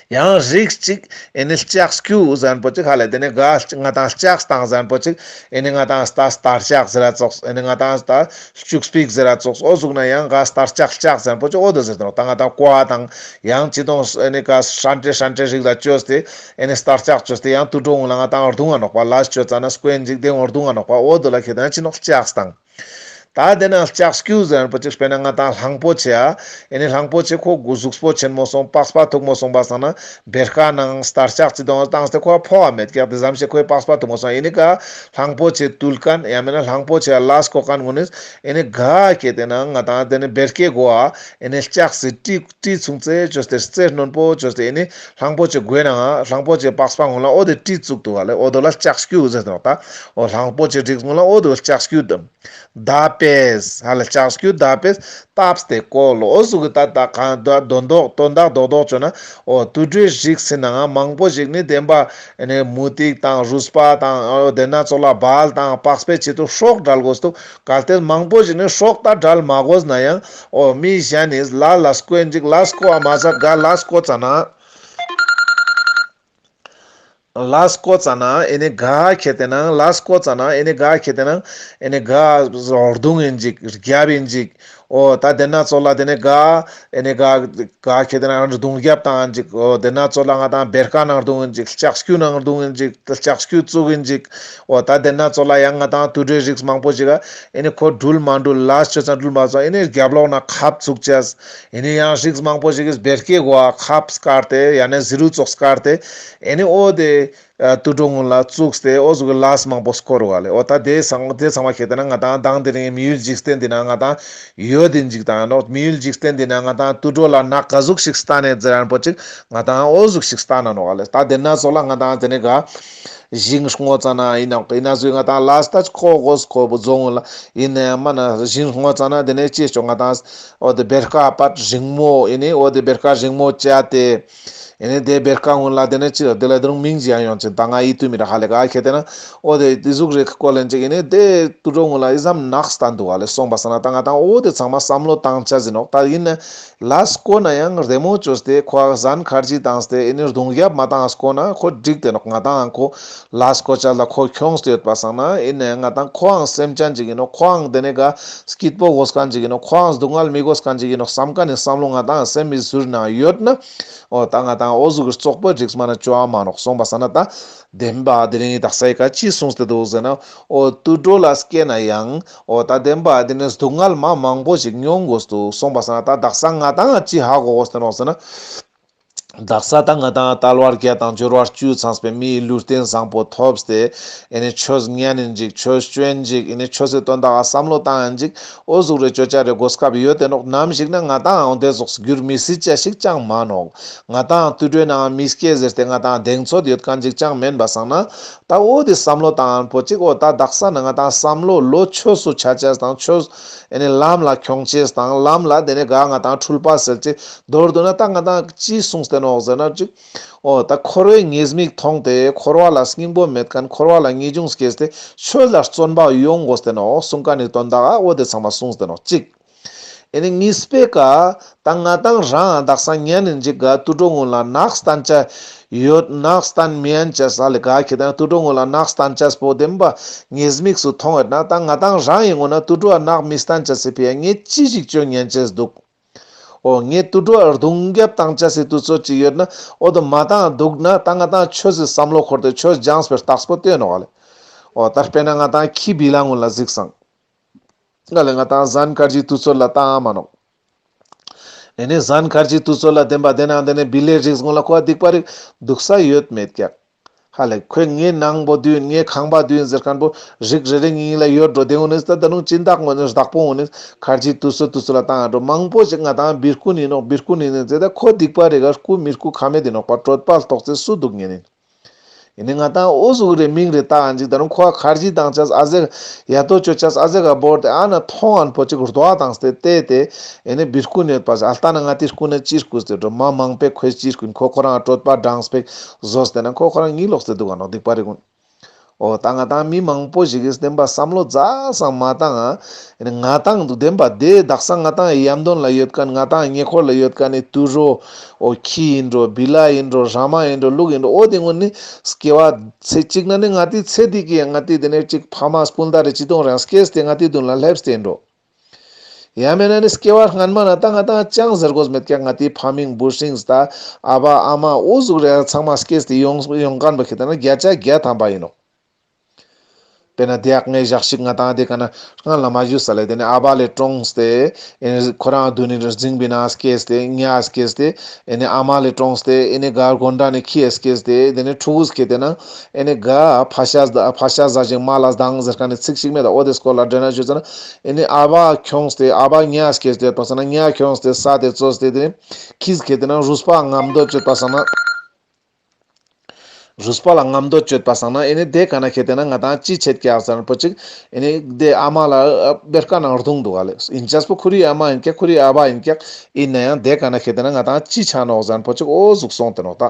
ཡང་རིགས་ཅིག་ཨེ་ནི་ལྕགས་ཀྱུ་ཟེར་ན་པོ་ཅིག་ཧ་ལས་དེ་ནི་ག་ང་དང་ལྕགས་བཏང་ཟེར་ན་པོ་ཅིག་ཨེ་ནི་ང་དང་ད་སྟར་ལྕགས་ཟེར་ར་ཙོགས་ཨེ་ནི་ང་དང་ད་ལྕུག་པིག་ཟེར་ར་ཙོགས་འོ་ཟུག་ན་ཡང་ག་སྟར་ལྕགས་ལྕགས་ཟེར་ན་པོ་ཅིག་འོ་དོ་ཟེར་ཏེ་ནོག་ད་ང་དང་ཀོ་བ་དང་ཡང་ཅི་དོང་ཨེ་ནི་ག་སྲན་ཏྲེ་སྲན་ཏྲེ་རིགས་ལ་བཅོས་ཏེ་ཨེ་ནི་སྟར་ལྕགས་བཅོས་ཏེ་ཡང་དུད་འགྲོ་ངུ་ལ་ང་དང་རྡུང་ང་ནོག་པ་ལས་བཅོས་ཙ་ན་སྐོན་ཅིག་དེ་འོང་རྡུང་ང་ནོག་པ་འོ་དོ་ལ་ཁེ་ཏེ་ན་ཅི་ནོག་ལྕགས་དང་། ད་དེ་ན་ལྕགས་ཀྱུ་ཟེར་ན་པོ་ཅིག་དཔེར་ན་ང་དང་གླང་པོ་ཆེ་ཨ། ཨེ་ནི་གླང་པོ་ཆེ་ཁོ་གུ་གཟུགས་པོ་ཆེན་མོ་སོང་པགས་པ་མཐུག་མོ་སོང་པ་སང་ན་བེར་ཀ་ནང་སྟར་ལྕགས་ཅི་དོང་བཏང་སྟེ་ཁོ་ཕོ་བ་མེད་ཀྱག་དེ་ཙམ་ཞིག་ཁོའི་པགས་པ་མཐུག་མོ་སོང་ཨེ་ནི་ག་གླང་པོ་ཆེ་བཏུལ་མཁན་ཡང་མིན་ན་གླང་པོ་ཆེ་ལ་ལས་བཀོལ་མཁན་ངོ་ནི་ཨེ་ནི་ག་ཁེ་ཏེ་ན་ང་དང་དེ་ནི་བེར་ཀའི་མགོ་ཨ་ཨེ་ནི་ལྕགས་སི་གྲི་གྲི་ཚུང་ཙེ་བཅོས་ཏེ་རྩེ་རྣོན་པོ་བཅོས་ཏེ་ཨེ་ནི་གླང་པོ་ཆེ་མགོའི་ནང་ང་གླང་པོ་ཆེ་པགས་པ་ངོ་ལ་འོ་དེ་གྲི་བཙུགས་འདུག་ག་ལེ་འོ་དོ་ལ་ལྕགས་ཀྱུ་ཟེར་ཏེ་ནོག་ད་འོ་གླང་པོ་ཆེ་རིགས་ངོ་ལ་འོ་དོ་ལྕགས་ཀྱུ་དང་། མདའ་པས་ཧ་ལས་ལྕགས་ཀྱུ་མདའ་པས་བཏབ་སྟེ་བཀོལ་ལོ། འོ་ཟུག་གི་ད་ད་གང་ད་དོན་དག་དོན་དག་རྡོག་རྡོག་བཅོས་ན་འོ་དུད་འགྲོའི་རིགས་སི་ནང་ང་མང་པོ་ཞིག་ནི་བདེན་པ་ཨེ་ནི་མུ་ཏིག་དང་རུས་པ་དང་འོ་དེ་ན་ཚོགས་ལ་བལ་དང་པགས་པའི་ཆེད་དུ་སྲོག་འབྲལ་དགོས་འདུག་གལ་ཏེ་མང་པོ་ཞིག་ནི་སྲོག་ད་འབྲལ་མ་དགོས་ན་ཡང་འོ་མི་གཞན་ནི་ལ་ལ་སྐོན་ཅིག་ལ་སྐོ་བ་མ་ཟད་ག་ལ་སྐོ་ཙ་ན། ལ་སྐོ་ཙ་ན་ཨེ་ནི་ག་ཁེ་ཏེ་ན་ལ་སྐོ་ཙ་ན་ཨེ་ནི་ག་ཁེ་ཏེ་ན་ཨེ་ནི་ག་རྡུང་ཡིན་ཅིག་རྒྱབ་ཡིན་ཅིག་འོ་ད་དེ་ན་ཚོགས་ལ་དེ་ནི་ག་ཨེ་ནི་ག་ག་ཁེ་ཏེ་ན་རྡུང་རྒྱབ་བཏང་ཡིན་ཅིག་འོ་དེ་ན་ཚོགས་ལ་ང་དང་བེར་ཀ་ནང་རྡུང་ཡིན་ཅིག་ལྕགས་ཀྱུ་ནང་རྡུང་ཡིན་ཅིག་ལྕགས་ཀྱུ་བཙུགས་ཡིན་ཅིག་འོ་ད་དེ་ན་ཚོགས་ལ་ཡང་ང་དང་དུད་འགྲོའི་རིགས་མང་པོ་ཞིག་ག་ཨེ་ནི་ཁོ་འདུལ་མ་འདུལ་ལ་ཆོས་ཚང་འདུལ་མ་ཚང་ཨེ་ནི་རྒྱབ་ལོགས་ན་ཁབ་བཙུགས་ཅེས། ཨེ་ནི་ཡང་རིགས་མང་པོ་ཞིག་གིས་བེར་ཀའི་མགོ་ཁབ་བཀར་ཏེ་ཡང་ན་ཟི་རུ་ཙོགས་བཀར་ཏེ་ཨེ་ནི་འོ་དེ་དུད་འགྲོ་ངུ་ལ་བཙུགས་ཏེ་འོ་ཟུག་གི་ལས་མང་པོ་སྐོར་བ་ལེ། འོ་ད་དེ་ཚང་དེ་ཚང་མ་ཁེ་ཏེ་ན་ང་དང་དང་དེ་རིང་མི་ཡུལ་འཇིག་རྟེན་འདི་ན་ང་དང་ཡོད་དེ་འཇིག་དང་ནོག་མི་ཡུལ་འཇིག་རྟེན་འདི་ན་ང་དང་དུད་འགྲོ་ལ་ནག་ག་ཟུག་ཞིག་སྟན་ནས་ཟེར་རན་པོ་ཅིག་ང་དང་འོ་ཟུག་ཞིག་སྟན་ན་ནོག་ལེ། ད་དེ་ན་ཚོགས་ལ་ང་དང་དེ་ནི་ག་ཞིང་སྔོ་ཙ་ན་ཡིན་ནོག་ཡིན་ན་ཟུག་ང་དང་ལ་སྟ་ཁོ་གོས་ཁོ་བུ་རྫོང་ལ་ཡིན་ནའང་མ་ན་ཞིང་སྔོ་ཙ་ན་དེ་ནས་ཅི་ཆོག་ང་དང་འོ་དེ་བེར་ཀ་པད་རིང་མོ་ཡིན་ནི་འོ་དེ་བེར་ཀ་རིང་མོ་བཅད་དེ་ཡིན་ནི་དེ་བེར་ཀ་ངོ་ལ་དེ་ནས་ཅི་དེ་ལ་དེ་རུང་མིང་ཅི་ཡང་ཡོང་ཅིག་ད་ང་ཡིད་དུ་མི་ར་ཧ་ལས་ག་ཁེ་ཏེ་ན་འོ་དེ་དེ་ཟུག་རེ་ཀོ་ལེན་ཅིག་ཡིན་ནི་དེ་དུད་འགྲོ་ངོ་ལ་ཨི་ཙམ་ནག་སྟན་འདུག་ག་ལེ། སོང་པ་སང་ན་ད་ང་དང་འོ་དེ་ཚང་མ་བསམ་བློ་བཏང་ཆ་ཟིན་ནོག་ད་ཡིན་ན། ལས་སྐོ་ན་ཡང་རྡེ་མོ་བཅོས་ཏེ་ཁོ་ཟན་ཁར་ཇི་བཏང་སྟེ་ཨེ་ནི་རྡུང་རྒྱབ་མ་བཏང་སྐོ་ན་ཁོ་འགྲིག་སྟེ་ནོག་ང་དང་ཁོ་ལས་སྐོ་ཅ་ལ་ཁོ་ཁྱོངས་ཏེ་ཡོད་པ་སང་ན་ཨེ་ནི་ང་དང་ཁོའང་སེམས་ཅན་ཅིག་ཡིན་ནོག་ཁོའང་དེ་ནས་ག་སྐྱིད་པོ་དགོས་མཁན་ཅིག་ཡིན་ནོག་ཁོའང་སྡུག་བསྔལ་མི་དགོས་མཁན་ཅིག་ཡིན་ནོག་བསམ་མཁན་ནི་བསམ་བློ་ང་དང་སེམས་མི་ཟུར་ན་ཡོད་ན་འོ་ད་ང་དང་འོ་ཟུག་གི་བཙོག་པོའི་རིགས་མ་ན་བཅོ་བ་མ་ནོག་སོང་པ་སང་ན་ད་བདེན་པ་དེ་རིང་དག་ས་ཡི་ཀ་ཅི་གསུངས་ཏེ་འདུག་ཟེར་ན་འོ་དུད་འགྲོ་ལ་སྐྱེས་ན་ཡང་། འོ་ད་བདེན་པ་དེ་ནི་སྡུག་བསྔལ་མ་མང་པོ་ཞིག་མྱོང་དགོས་འདུག་སོང་པ་སང་ན་ད་དག་ས་ང་དང་ཅི་ཧ་གོ་དགོས་ཏེ་ནོག་ཟེར་ན། དག་ས་ད་ང་དང་དལ་བ་བརྒྱད་དང་འབྱོར་བ་བཅུ་ཚང་བའི་མིའི་ལུས་རྟེན་བཟང་པོ་ཐོབ་སྟེ་ཨེ་ནི་ཆོས་ཉན་ཡིན་ཅིག་ཆོས་སྤྱོད་ཡིན་ཅིག་ཨེ་ནི་ཆོས་སི་དོན་དག་བསམ་བློ་བཏང་ཡིན་ཅིག་འོ་ཟུག་རེ་བཅོ་ཅ་རེ་གོ་སྐབས་ཡོད་དེ་ནོག་ནམ་ཞིག་ན་ང་དང་འོ་དེ་ཟུག་འགྱུར་མི་སྲིད་ཅ་ཞིག་ཅང་མ་ནོག་ང་དང་དུད་འགྲོའི་ནང་མི་སྐྱེ་ཟེར་ཏེ་ང་དང་གདེང་ཚོད་ཡོད་མཁན་ཅིག་ཅང་མེན་པ་སང་ན། ད་འོ་དེ་བསམ་བློ་བཏང་པོ་ཅིག་འོ་ད་དག་ས་ན་ང་དང་བསམ་བློ་ལོ་ཆོས་སུ་ཆ་ཅེས་དང་ཆོས་ཨེ་ནི་ལམ་ལ་ཁྱོང་ཅེས་དང་ལམ་ལ་དེ་ནས་ག་ང་དང་འཁྲུལ་པ་སེལ་ཅེས་མདོར་བསྡུ་ན་ད་ང་དང་ཅི་གསུངས་ཏེ་ ནོག་ཟེར་ན་ཅིག་འོ་ད་འཁོར་བའི་ཉེས་དམིགས་མཐོང་སྟེ་འཁོར་བ་ལ་སྙིང་པོ་མེད་མཁན་འཁོར་བ་ལ་ངེས་འབྱུང་སྐྱེས་ཏེ་ཆོས་ལ་བརྩོན་པ་ཡོང་དགོས་ཏེ་ནོག་གསུང་མཁན་ནི་དོན་དག་འོ་དེ་ཚང་མ་གསུངས་ཏེ་ནོག་ཅིག་ཨེ་ནི་གཉིས་པའི་ཀ་ད་ང་དང་རང་དག་ས་ཉན་ནི་ཅིག་ག་དུད་འགྲོ་ངུན་ལ་ནག་སྟན་ཆ་ཡོད་ནག་སྟན་མི་ཡན་ཆ་ས་ལེ་ག་ཁེ་ཏེ་ན་དུད་འགྲོ་ངུན་ལ་ནག་སྟན་ཆ་པོ་བདེན་པ་ཉེས་དམིགས་སུ་མཐོང་ཡོད་ན་ད་ང་དང་རང་ཡིན་ངུན་ན་དུད་འགྲོ་ལ་ནག་མི་སྟན་ཆ་སི་ཕི་ཡ་ངས་ཅི་ཞིག་ཅོ་ཉན་ཆེས་འདུག་འོ་ངས་དུད་འགྲོ་རྡུང་རྒྱབ་བཏང་ཆ་སི་དུས་ཚོད་ཅིག་ཡོད་ན་འོ་དོ་མ་བཏང་འདུག་ན་ད་ང་དང་ཆོས་སི་བསམ་བློ་འཁོར་ཏེ་ཆོས་སྦྱངས་པའི་རྟགས་པོ་སྟོན་ནོག་ལེ། འོ་ད་དཔེར་ན་ང་དང་ཁྱི་བི་ལ་ངུན་ལ་གཟིགས་སང་། ང་ལེ་ང་དང་ཟན་ཁར་ཇི་དུས་ཚོད་ལ་བཏང་མ་ནོག་ཨེ་ནི་ཟན་ཁར་ཇི་དུས་ཚོད་ལ་བདེན་པ་བདེན་ན་བདེན་ནི་བི་ལའི་རིགས་ངུན་ལ་ཁོ་སྡིག་པ་རིགས་འདུག་ས་ཡོད་མེད་ཀྱག་ཧ་ལེ་ཁོས་ངའི་ནང་པོ་བདུན་ངའི་ཁང་པ་བདུན་ཟེར་མཁན་པོ་རིགས་རེ་རེ་གཉིས་ལ་ཡོད་འགྲོ། དེ་ངུན་ནི་ད་ད་རུང་སྦྱིན་བདག་ངུན་ནི་བདག་པོ་ངུན་ནི་ཁར་ཇི་དུས་ཚོད་དུས་ཚོད་ལ་བཏང་འགྲོ། མང་པོ་ཞིག་ང་དང་བིར་ཀུན་ཡིན་ནོག་བིར་ཀུན་ཡིན་ནི་ཟེར་ད་ཁོ་སྡིག་པ་རིགས་ག་རྐུ་མི་རྐུ་ཁ་མེད་ཡིན་ནོག་པ་གྲོད་པ་ལྟོགས་ཚེ་སུ་འདུག་ཉན་ནི། ཡིན་ནི་ང་དང་འོ་ཟུག་རེ་མིང་རེ་བཏགས་ཨན་ཅིག་ད་རུང་ཁོ་ཁར་ཇི་བཏང་ཆས་ཨ་ཟེ་ཡ་ཏོ་ཅོ་ཆས་ཨ་ཟེ་ག་བོར་ཏེ་ཨ་ན་མཐོང་ཨན་པོ་ཅིག་རྡོ་བཏང་སྟེ་བལྟས་ཏེ་ཨེ་ནི་བིར་ཀུན་ཡོད་པ་ཨ་ལྟ་ན་ང་ཏི་རྐུ་ན་ཅི་རྐུས་ཏེ་འགྲོ་མ་མང་པོས་ཁོས་ཅི་རྐུན་ཁོ་ཁོ་རང་གྲོད་པ་འགྲངས་པས་བཟོས་ཏེ་ན་ཁོ་ཁོ་རང་གཉིད་ལོག་སྟེ་འདུག་ག་ནོག་སྡིག་པ་རིགས་ཀུན། འོ་ད་ང་དང་མི་མང་པོ་ཞིག་གིས་བདེན་པ་བསམ་བློ་རྩ་སང་མ་བཏང་ང་། ང་དང་འདུག་བདེན་པ་དེ་དག་ས་ང་དང་ཡམ་དོན་ལ་ཡོད་མཁན་ང་དང་ཉེ་འཁོར་ལ་ཡོད་མཁན་ནི་དུད་འགྲོ་འོ་ཁྱི་ཡིན་འགྲོ་བི་ལ་ཡིན་འགྲོ་ར་མ་ཡིན་འགྲོ་ལུག་ཡིན་འགྲོ་འོ་དེ་ངུན་ནི་སྐྱེ་བ་ཚེ་གཅིག་ན་ནི་ང་ཏི་ཚེ་འདི་གི་ང་ཏི་དེ་ནས་གཅིག་ཕ་མ་སྤུན་ཟླ་རེ་ཅི་དོང་རང་སྐྱེས་ཏེ་ང་ཏི་མདུན་ལ་སླེབས་ཏེ་འགྲོ། ཡང་མེད་ན་ནི་སྐྱེ་བ་སྔན་མ་ན་ད་ང་དང་ཅང་ཟེར་དགོས་མེད་ཀྱང་ང་ཏི་ཕ་མིང་བུ་སྲིང་ད་ཨ་བ་ཨ་མ་འོ་ཟུག་རེ་ཚང་མ་སྐྱེས་ཏེ་ཡོང་ཡོང་མཁན་པོ་ཁེ་ཏེ་ན་བརྒྱ་ཆ་བརྒྱ་ཐམ་པ་ཡིན་ནོག་དཔེར་ན་དེ་ཡག་ངའི་ཞག་ཞིག་ང་དང་དེ་ག་ན་སྔ་ལ་མ་ཞུས་ས་ལེ་དེ་ནས་ཨ་བ་ལེ་གྲོངས་ཏེ་ཨེ་ནི་ཁོ་རང་དུ་ནི་རྫིང་བི་ན་སྐྱེས་ཏེ་ཉ་སྐྱེས་ཏེ་ཨེ་ནི་ཨ་མ་ལེ་གྲོངས་ཏེ་ཨེ་ནི་ག་དགོན་གྲྭ་ནས་ཁྱི་ཡ་སྐྱེས་ཏེ་དེ་ནས་ཕྲུ་གུ་སྐྱེས་ཏེ་ན་ཨེ་ནི་ག་ཕ་ཤ་ཕ་ཤ་ཟ་ཞིང་མ་ལ་སྡང་ཟེར་མཁན་ནི་ཚིག་ཞིག་མེད་ད། འོ་དེ་སྐོར་ལ་འདྲེ་ན་ཞུས་ཙ་ན་ཨེ་ནི་ཨ་བ་ཁྱོངས་ཏེ་ཨ་བ་ཉ་སྐྱེས་ཏེ་ཡོད་པ་སང་ན་ཉ་ཁྱོངས་ཏེ་ས་དེ་བཙོས་ཏེ་དེ་ནས་ཁྱི་སྐྱེས་ཏེ་ན་རུས་པ་ངམ་དོ་ཅོད་པ་སང་ན། རུས་པ་ལ་ངམ་དོ་ཅོད་པ་སང་ན་ཨེ་ནི་དེ་ག་ན་ཁེ་ཏེ་ན་ང་དང་ཅི་ཆད་ཀྱག་ཟེར་ན་པོ་ཅིག་ཨེ་ནི་དེ་ཨ་མ་ལ་བེར་ཀ་ནང་རྡུང་འདུག་ག་ལེ། ཨིན་ཅས་པོ་ཁོ་རི་ཨ་མ་ཡིན་ཀྱག་ཁོ་རི་ཨ་བ་ཡིན་ཀྱག་ཡིན་ན་ཡང་དེ་ག་ན་ཁེ་ཏེ་ན་ང་དང་ཅི་ཆ་ནོག་ཟེར་ན་པོ་ཅིག་འོ་ཟུག་སོང་སྟེ་ནོག་ད།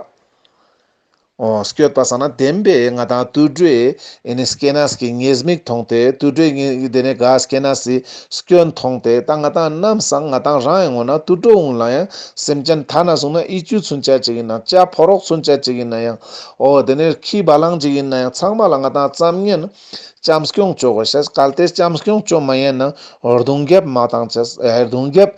འོ་སྐྱོད་པ་སང་ན་བདེན་པས་ང་དང་དུད་འགྲོའི་ཨེ་ནི་སྐྱེ་གནས་ཀྱི་ཉེས་དམིགས་མཐོང་སྟེ་དུད་འགྲོའི་ཉེ་དེ་ནས་ག་སྐྱེ་གནས་སི་སྐྱོན་མཐོང་སྟེ་ད་ང་དང་ནམ་སང་ང་དང་རང་ཡང་ངོ་ན་དུད་འགྲོ་འོང་ལ་ཡང་སེམས་ཅན་ཐ་ན་སོང་ན་ཨི་ཅུ་ཚུན་ཆད་ཅིག་ཡིན་ན་ལྕགས་ཕོ་རོག་ཚུན་ཆད་ཅིག་ཡིན་ན་ཡང་འོ་དེ་ནས་ཁྱི་བ་ལང་ཅིག་ཡིན་ན་ཡང་ཚང་མ་ལ་ང་དང་ཙམ་ཉན་བྱམས་སྐྱོང་ཅོ་དགོས་ཤེས། གལ་ཏེ་བྱམས་སྐྱོང་ཅོ་མ་ཉན་ན་རྡུང་རྒྱབ་མ་བཏང་ཅེས། རྡུང་རྒྱབ་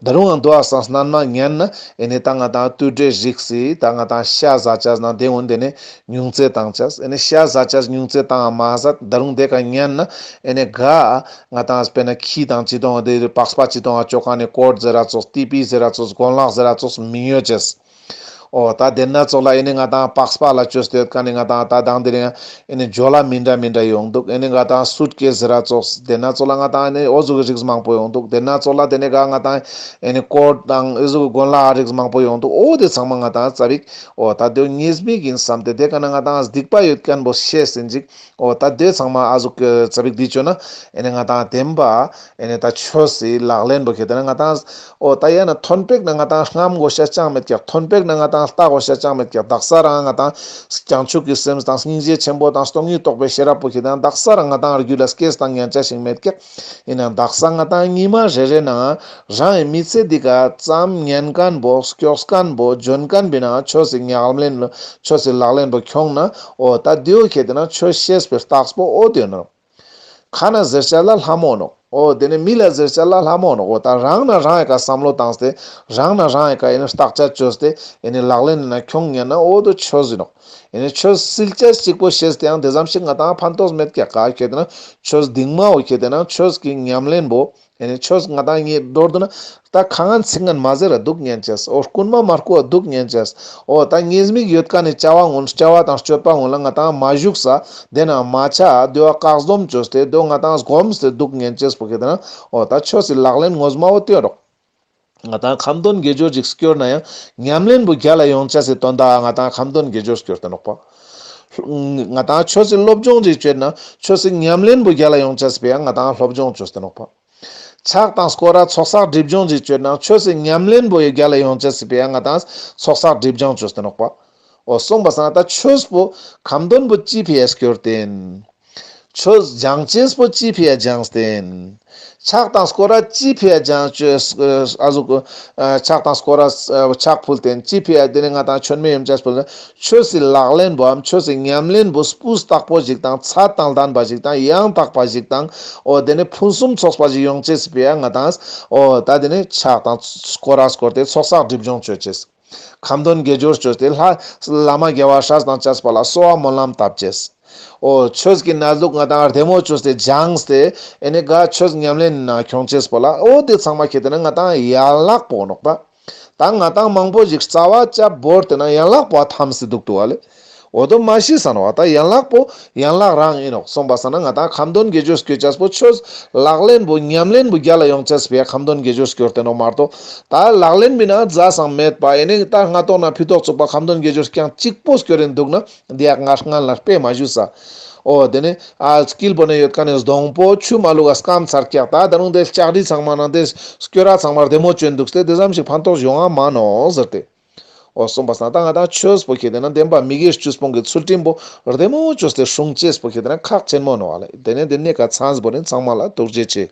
ད་རུང་ཡང་དུ་བ་སང་སྣན་མ་ཉན་ན་ཨེ་ནི་ད་ང་དང་དུད་འགྲོའི་རིགས་སི་ད་ང་དང་ཤ་ཟ་ཅེས་ན་དེ་འོན་དེ་ནས་ཉུང་ཙེ་བཏང་ཅེས། ཨེ་ནི་ཤ་ཟ་ཅེས་ཉུང་ཙེ་བཏང་མ་ཟད་ད་རུང་དེ་ཀ་ཉན་ན་ཨེ་ནི་ག་ང་དང་དཔེར་ན་ཁྱི་དང་ཅི་དོང་དེ་པགས་པ་ཅི་དོང་ཨ་ཅོ་ཁན་ནི་ཀོར་ཟེར་ར་ཙོགས་ཏི་པི་ཟེར་ར་ཙོགས་གོན་ལག་ཟེར་ར་ཙོགས་མི་ཉོ་ཅེས། འོ་ད་དེ་ན་ཙོགས་ལ་ཨེ་ནི་ང་དང་པགས་པ་ལ་བཅོས་ཏེ་ཡོད་ཁན་ནི་ང་དང་ད་དང་དེ་རིང་ཨེ་ནི་ཇོ་ལ་མི་འདྲ་མི་འདྲ་ཡོང་འདུག་ཨེ་ནི་ང་དང་སུཊ་ཀེས་ཟེར་ར་ཙོགས་དེ་ན་ཙོགས་ལ་ང་དང་ཨེ་ནི་འོ་ཟུག་གི་རིགས་མང་པོ་ཡོང་འདུག་དེ་ན་ཙོགས་ལ་དེ་ནི་ག་ང་དང་ཨེ་ནི་ཀོར་དང་ཨེ་ཟུག་གི་གོན་ལག་རིགས་མང་པོ་ཡོང་འདུག་འོ་དེ་ཚང་མ་ང་དང་ཙ་པིག་འོ་ད་དེ་ཉེས་དམིགས་ཡིན་བསམ་སྟེ་དེ་ཀ་ན་ང་དང་སྡིག་པ་ཡོད་ཁན་པོ་ཤེས་ཟིན་ཅིག་འོ་ད་དེ་ཚང་མ་ཨ་ཟུག་ཙ་པིག་འདི་བཅོས་ན་ཨེ་ནི་ང་དང་བདེན་པ་ཨེ་ནི་ད་ཆོས་སི་ལག་ལེན་པོ་ཁེ་ཏེ་ན་ང་དང་འོ་ད་ཡང་ན་ཐོན་པེག་ན་ང་དང་རྔམ་དགོས་ཤ་ཅང་མེད་ཀྱག་ཐོན་པེག་ན་ང་དང་ལྟ་དགོས་ཤ་ཅང་མེད་ཀྱག་དག་ས་རང་ང་དང་བྱང་ཆུབ་ཀྱི་སེམས་དང་སྙིང་རྗེ་ཆེན་པོ་དང་སྟོང་ཉིད་རྟོགས་པའི་ཤེས་རབ་པོ་ཁེ་ཏེ་ན་དག་ས་རང་ང་དང་རྒྱུད་ལ་སྐྱེས་དང་ཉན་ཆ་ཞིག་མེད་ཀྱག་ཡིན་ན་དག་ས་ང་དང་ཉི་མ་རེ་རེ་ན་རང་ཡི་མི་ཚེ་འདི་ག་ཙམ་ཉན་ཁན་པོ་སྐྱོགས་ཁན་པོ་འཇོན་ཁན་པོའི་ན་ཆོས་སི་ཉམས་ལེན་ལ་ཆོས་སི་ལག་ལེན་པོ་ཁྱོང་ན་འོ་ད་དེའོ་ཁེ་ཏེ་ན་ཆོས་ཤེས་པའི་རྟགས་པོ་འོ་དེ་ནོག་ཁ་ན་ཟེར་ཆ་ལ་ལྷ་མོ་ནོག་འོ་དེ་ནས་མི་ལ་ཟེར་ཆ་ལ་ལྷ་མོ་ནོག་འོ་ད་རང་ན་རང་ཡི་ཀ་བསམ་བློ་བཏང་སྟེ་རང་ན་རང་ཡི་ཀ་ཨེ་ནི་བརྟག་དཔྱད་བཅོས་ཏེ་ཨེ་ནི་ལག་ལེན་ན་ཁྱོང་ཉན་ན་འོ་དོ་ཆོས་ཟིན་ནོག་ཨེ་ནི་ཆོས་སིལ་ཆ་གཅིག་པོ་ཤེས་ཏེ་ཡང་དེ་ཙམ་ཞིག་ང་དང་ཕན་ཐོགས་མེད་ཀྱག་ག་ཁེ་ཏེ་ན་ཆོས་སྡིག་མའོ་ཁེ་ཏེ་ན་ཆོས་ཀྱི་ཉམས་ལེན་པོ་ཨེ་ནི་ཆོས་ང་དང་ངའི་མདོར་བསྡུ་ན་ད་ཁ་ངན་ཚིག་ངན་མ་ཟེར་ར་འདུག་ཉན་ཅེས། འོ་རྐུན་མ་མ་རྐུ་བ་འདུག་ཉན་ཅེས། འོ་ད་ཉེས་དམིགས་ཡོད་ཁན་ནི་བྱ་བ་ངོ་བྱ་བ་དང་སྤྱོད་པ་ངོ་ལ་ང་དང་མ་ཞུགས་ས་དེ་ན་མ་ཆ་དེ་བ་བཀག་སྡོམ་བཅོས་ཏེ་དེ་བ་ང་དང་སྒོམས་ཏེ་འདུག་ཉན་ཅེས་པོ་ཁེ་ཏེ་ན་འོ་ད་ཆོས་སི་ལག་ལེན་ངོ་མ་བོ་དེ་རོག་ང་དང་ཁ་འདོན་དགེ་སྦྱོར་ཅིག་སྐྱོར་ན་ཡང་ཉམས་ལེན་པོ་རྒྱ་ལ་ཡོང་ཅེས་སི་དོན་དག་ང་དང་ཁ་འདོན་དགེ་སྦྱོར་སྐྱོར་ཏེ་ནོག་པ། ང་དང་ཆོས་སི་སློབ་སྦྱོང་ཅིག་བཅོས་ན་ཆོས་སི་ཉམས་ལེན་པོ་རྒྱ་ལ་ཡོང་ཅེས་པོ་ཡང་ང་དང་སློབ་སྦྱོང་བཅོས་ཏེ་ནོག་པ། ཕྱག་དང་སྐོར་ར་ཚོགས་བསགས་སྒྲིབ་སྦྱོང་ཞིག་བཅོས་ན་ཆོས་སི་ཉམས་ལེན་པོ་ཡི་རྒྱལ་ལ་ཡོང་ཅེས་སི་ཕི་ཡ་ང་དང་ཚོགས་བསགས་སྒྲིབ་སྦྱོང་བཅོས་ཏེ་ནོག་པ། འོ་སོང་པ་སང་ད་ཆོས་པོ་ཁ་འདོན་པོ་ཅི་ཕི་ཡ་སྐྱོར་ཏེན། ཆོས་སྦྱང་ཅེས་པོ་ཅི་ཕི་ཡ་སྦྱངས་ཏེན། ཕྱག་དང་སྐོར་ར་ཅི་ཕི་ཡ་སྦྱང་ཅེས་ཨ་ཟུག་ཕྱག་དང་སྐོར་ར་ཕྱག་ཕུལ་ཏེན་ཅི་ཕི་ཡ་དེ་ནི་ང་དང་མཆོད་མེ་ཡོམ་ཅེས་པོ་ཆོས་སི་ལག་ལེན་པོའམ་ཆོས་སི་ཉམས་ལེན་པོ་སྤུས་དག་པོ་ཞིག་དང་ཚད་དང་ལྡན་པ་ཞིག་དང་ཡང་དག་པ་ཞིག་དང་འོ་དེ་ནི་ཕུན་སུམ་ཚོགས་པ་ཞིག་ཡོང་ཅེས་སི་ཕི་ཡ་ང་དང་འོ་ད་དེ་ནི་ཕྱག་དང་སྐོར་ར་སྐོར་ཏེ་ཚོགས་བསགས་སྒྲིབ་སྦྱོང་བཅོ་ཅེས། ཁ་འདོན་དགེ་སྦྱོར་བཅོས་ཏེ་ལྷ་བླ་མ་དགེ་བ་སྲས་དང་བཅས་པ་ལ་གསོལ་བ་སྨོན་ལམ་བཏབ་ཅེས། འོ་ཆོས་ཀྱི་གནས་ལུགས་ང་དང་རྡེ་མོ་བཅོས་ཏེ་སྦྱངས་ཏེ་ཨེ་ནི་ག་ཆོས་ཉམས་ལེན་ན་ཁྱོང་ཅེས་པོ་ལ་འོ་དེ་ཚང་མ་ཁྱེད་དེ་ན་ང་དང་ཡན་ལག་པོ་ནོག་པ། ད་ང་དང་མང་པོ་ཞིག་རྩ་བ་ཅ་བོར་ཏེ་ན་ཡན་ལག་པོ་ཐམས་སེ་འདུག་ཏུ་བ་ལེ། འོ་དོ་མ་ཤི་ས་ནོ་བ་ད་ཡན་ལག་པོ་ཡན་ལག་རང་ཨིན་ནོག་སོང་པ་སང་ན་ང་དང་ཁ་འདོན་དགེ་སྦྱོར་སྐྱོད་ཅེས་པོ་ཆོས་ལག་ལེན་པོ་ཉམས་ལེན་པོ་རྒྱལ་ལ་ཡོང་ཅེས་པའི་ཁ་འདོན་དགེ་སྦྱོར་སྐྱོར་ཏེ་ནོག་མ་གཏོགས་ད་ལག་ལེན་མི་ན་རྫ་སང་མེད་པ་ཨེ་ནི་ད་ང་ཏོག་ན་ཕི་ཏོག་ཚུགས་པ་ཁ་འདོན་དགེ་སྦྱོར་རྐྱང་གཅིག་པོ་སྐྱོར་ཨིན་འདུག་ན་འདི་ཡག་ང་སྔན་ལ་དཔེ་མ་ཞུས་ས། འོ་དེ་ནི་ཨ་དཀྱིལ་པོ་ནས་ཡོད་ཁན་ནི་སྡོང་པོ་ཆུ་མ་བླུགས་ཀ་སྐམ་ཚར་ཀྱག་ད་ད་རུང་དེ་ལྕགས་རི་ཚང་མ་ནང་དེ་སྐྱོར་ར་ཚང་མ་རྡེ་མོ་བཅོན་འདུག་སྟེ་དེ་ཙམ་ཞིག་ཕན་ཐོགས་ཡོང་ང་མ་ནོག་ཟེར་ཏེ། འོ་སོང་པ་སང་ད་ང་དང་ཆོས་པོ་ཁྱེད་དེ་ན་བདེན་པ་མི་དགེ་བཅུ་སྤོང་གི་ཚུལ་ཁྲིམས་པོ་རྡེ་མོ་བཅོས་ཏེ་སྲུང་ཅེས་པོ་ཁྱེད་དེ་ན་ཁག་ཆེན་མོ་ནོག་ཨ་ལེ། དེ་ནས་དེ་ནས་ཀ་ཚང་པོ་ནི་ཚང་མ་ལ་ཐུགས་རྗེ་ཆེ།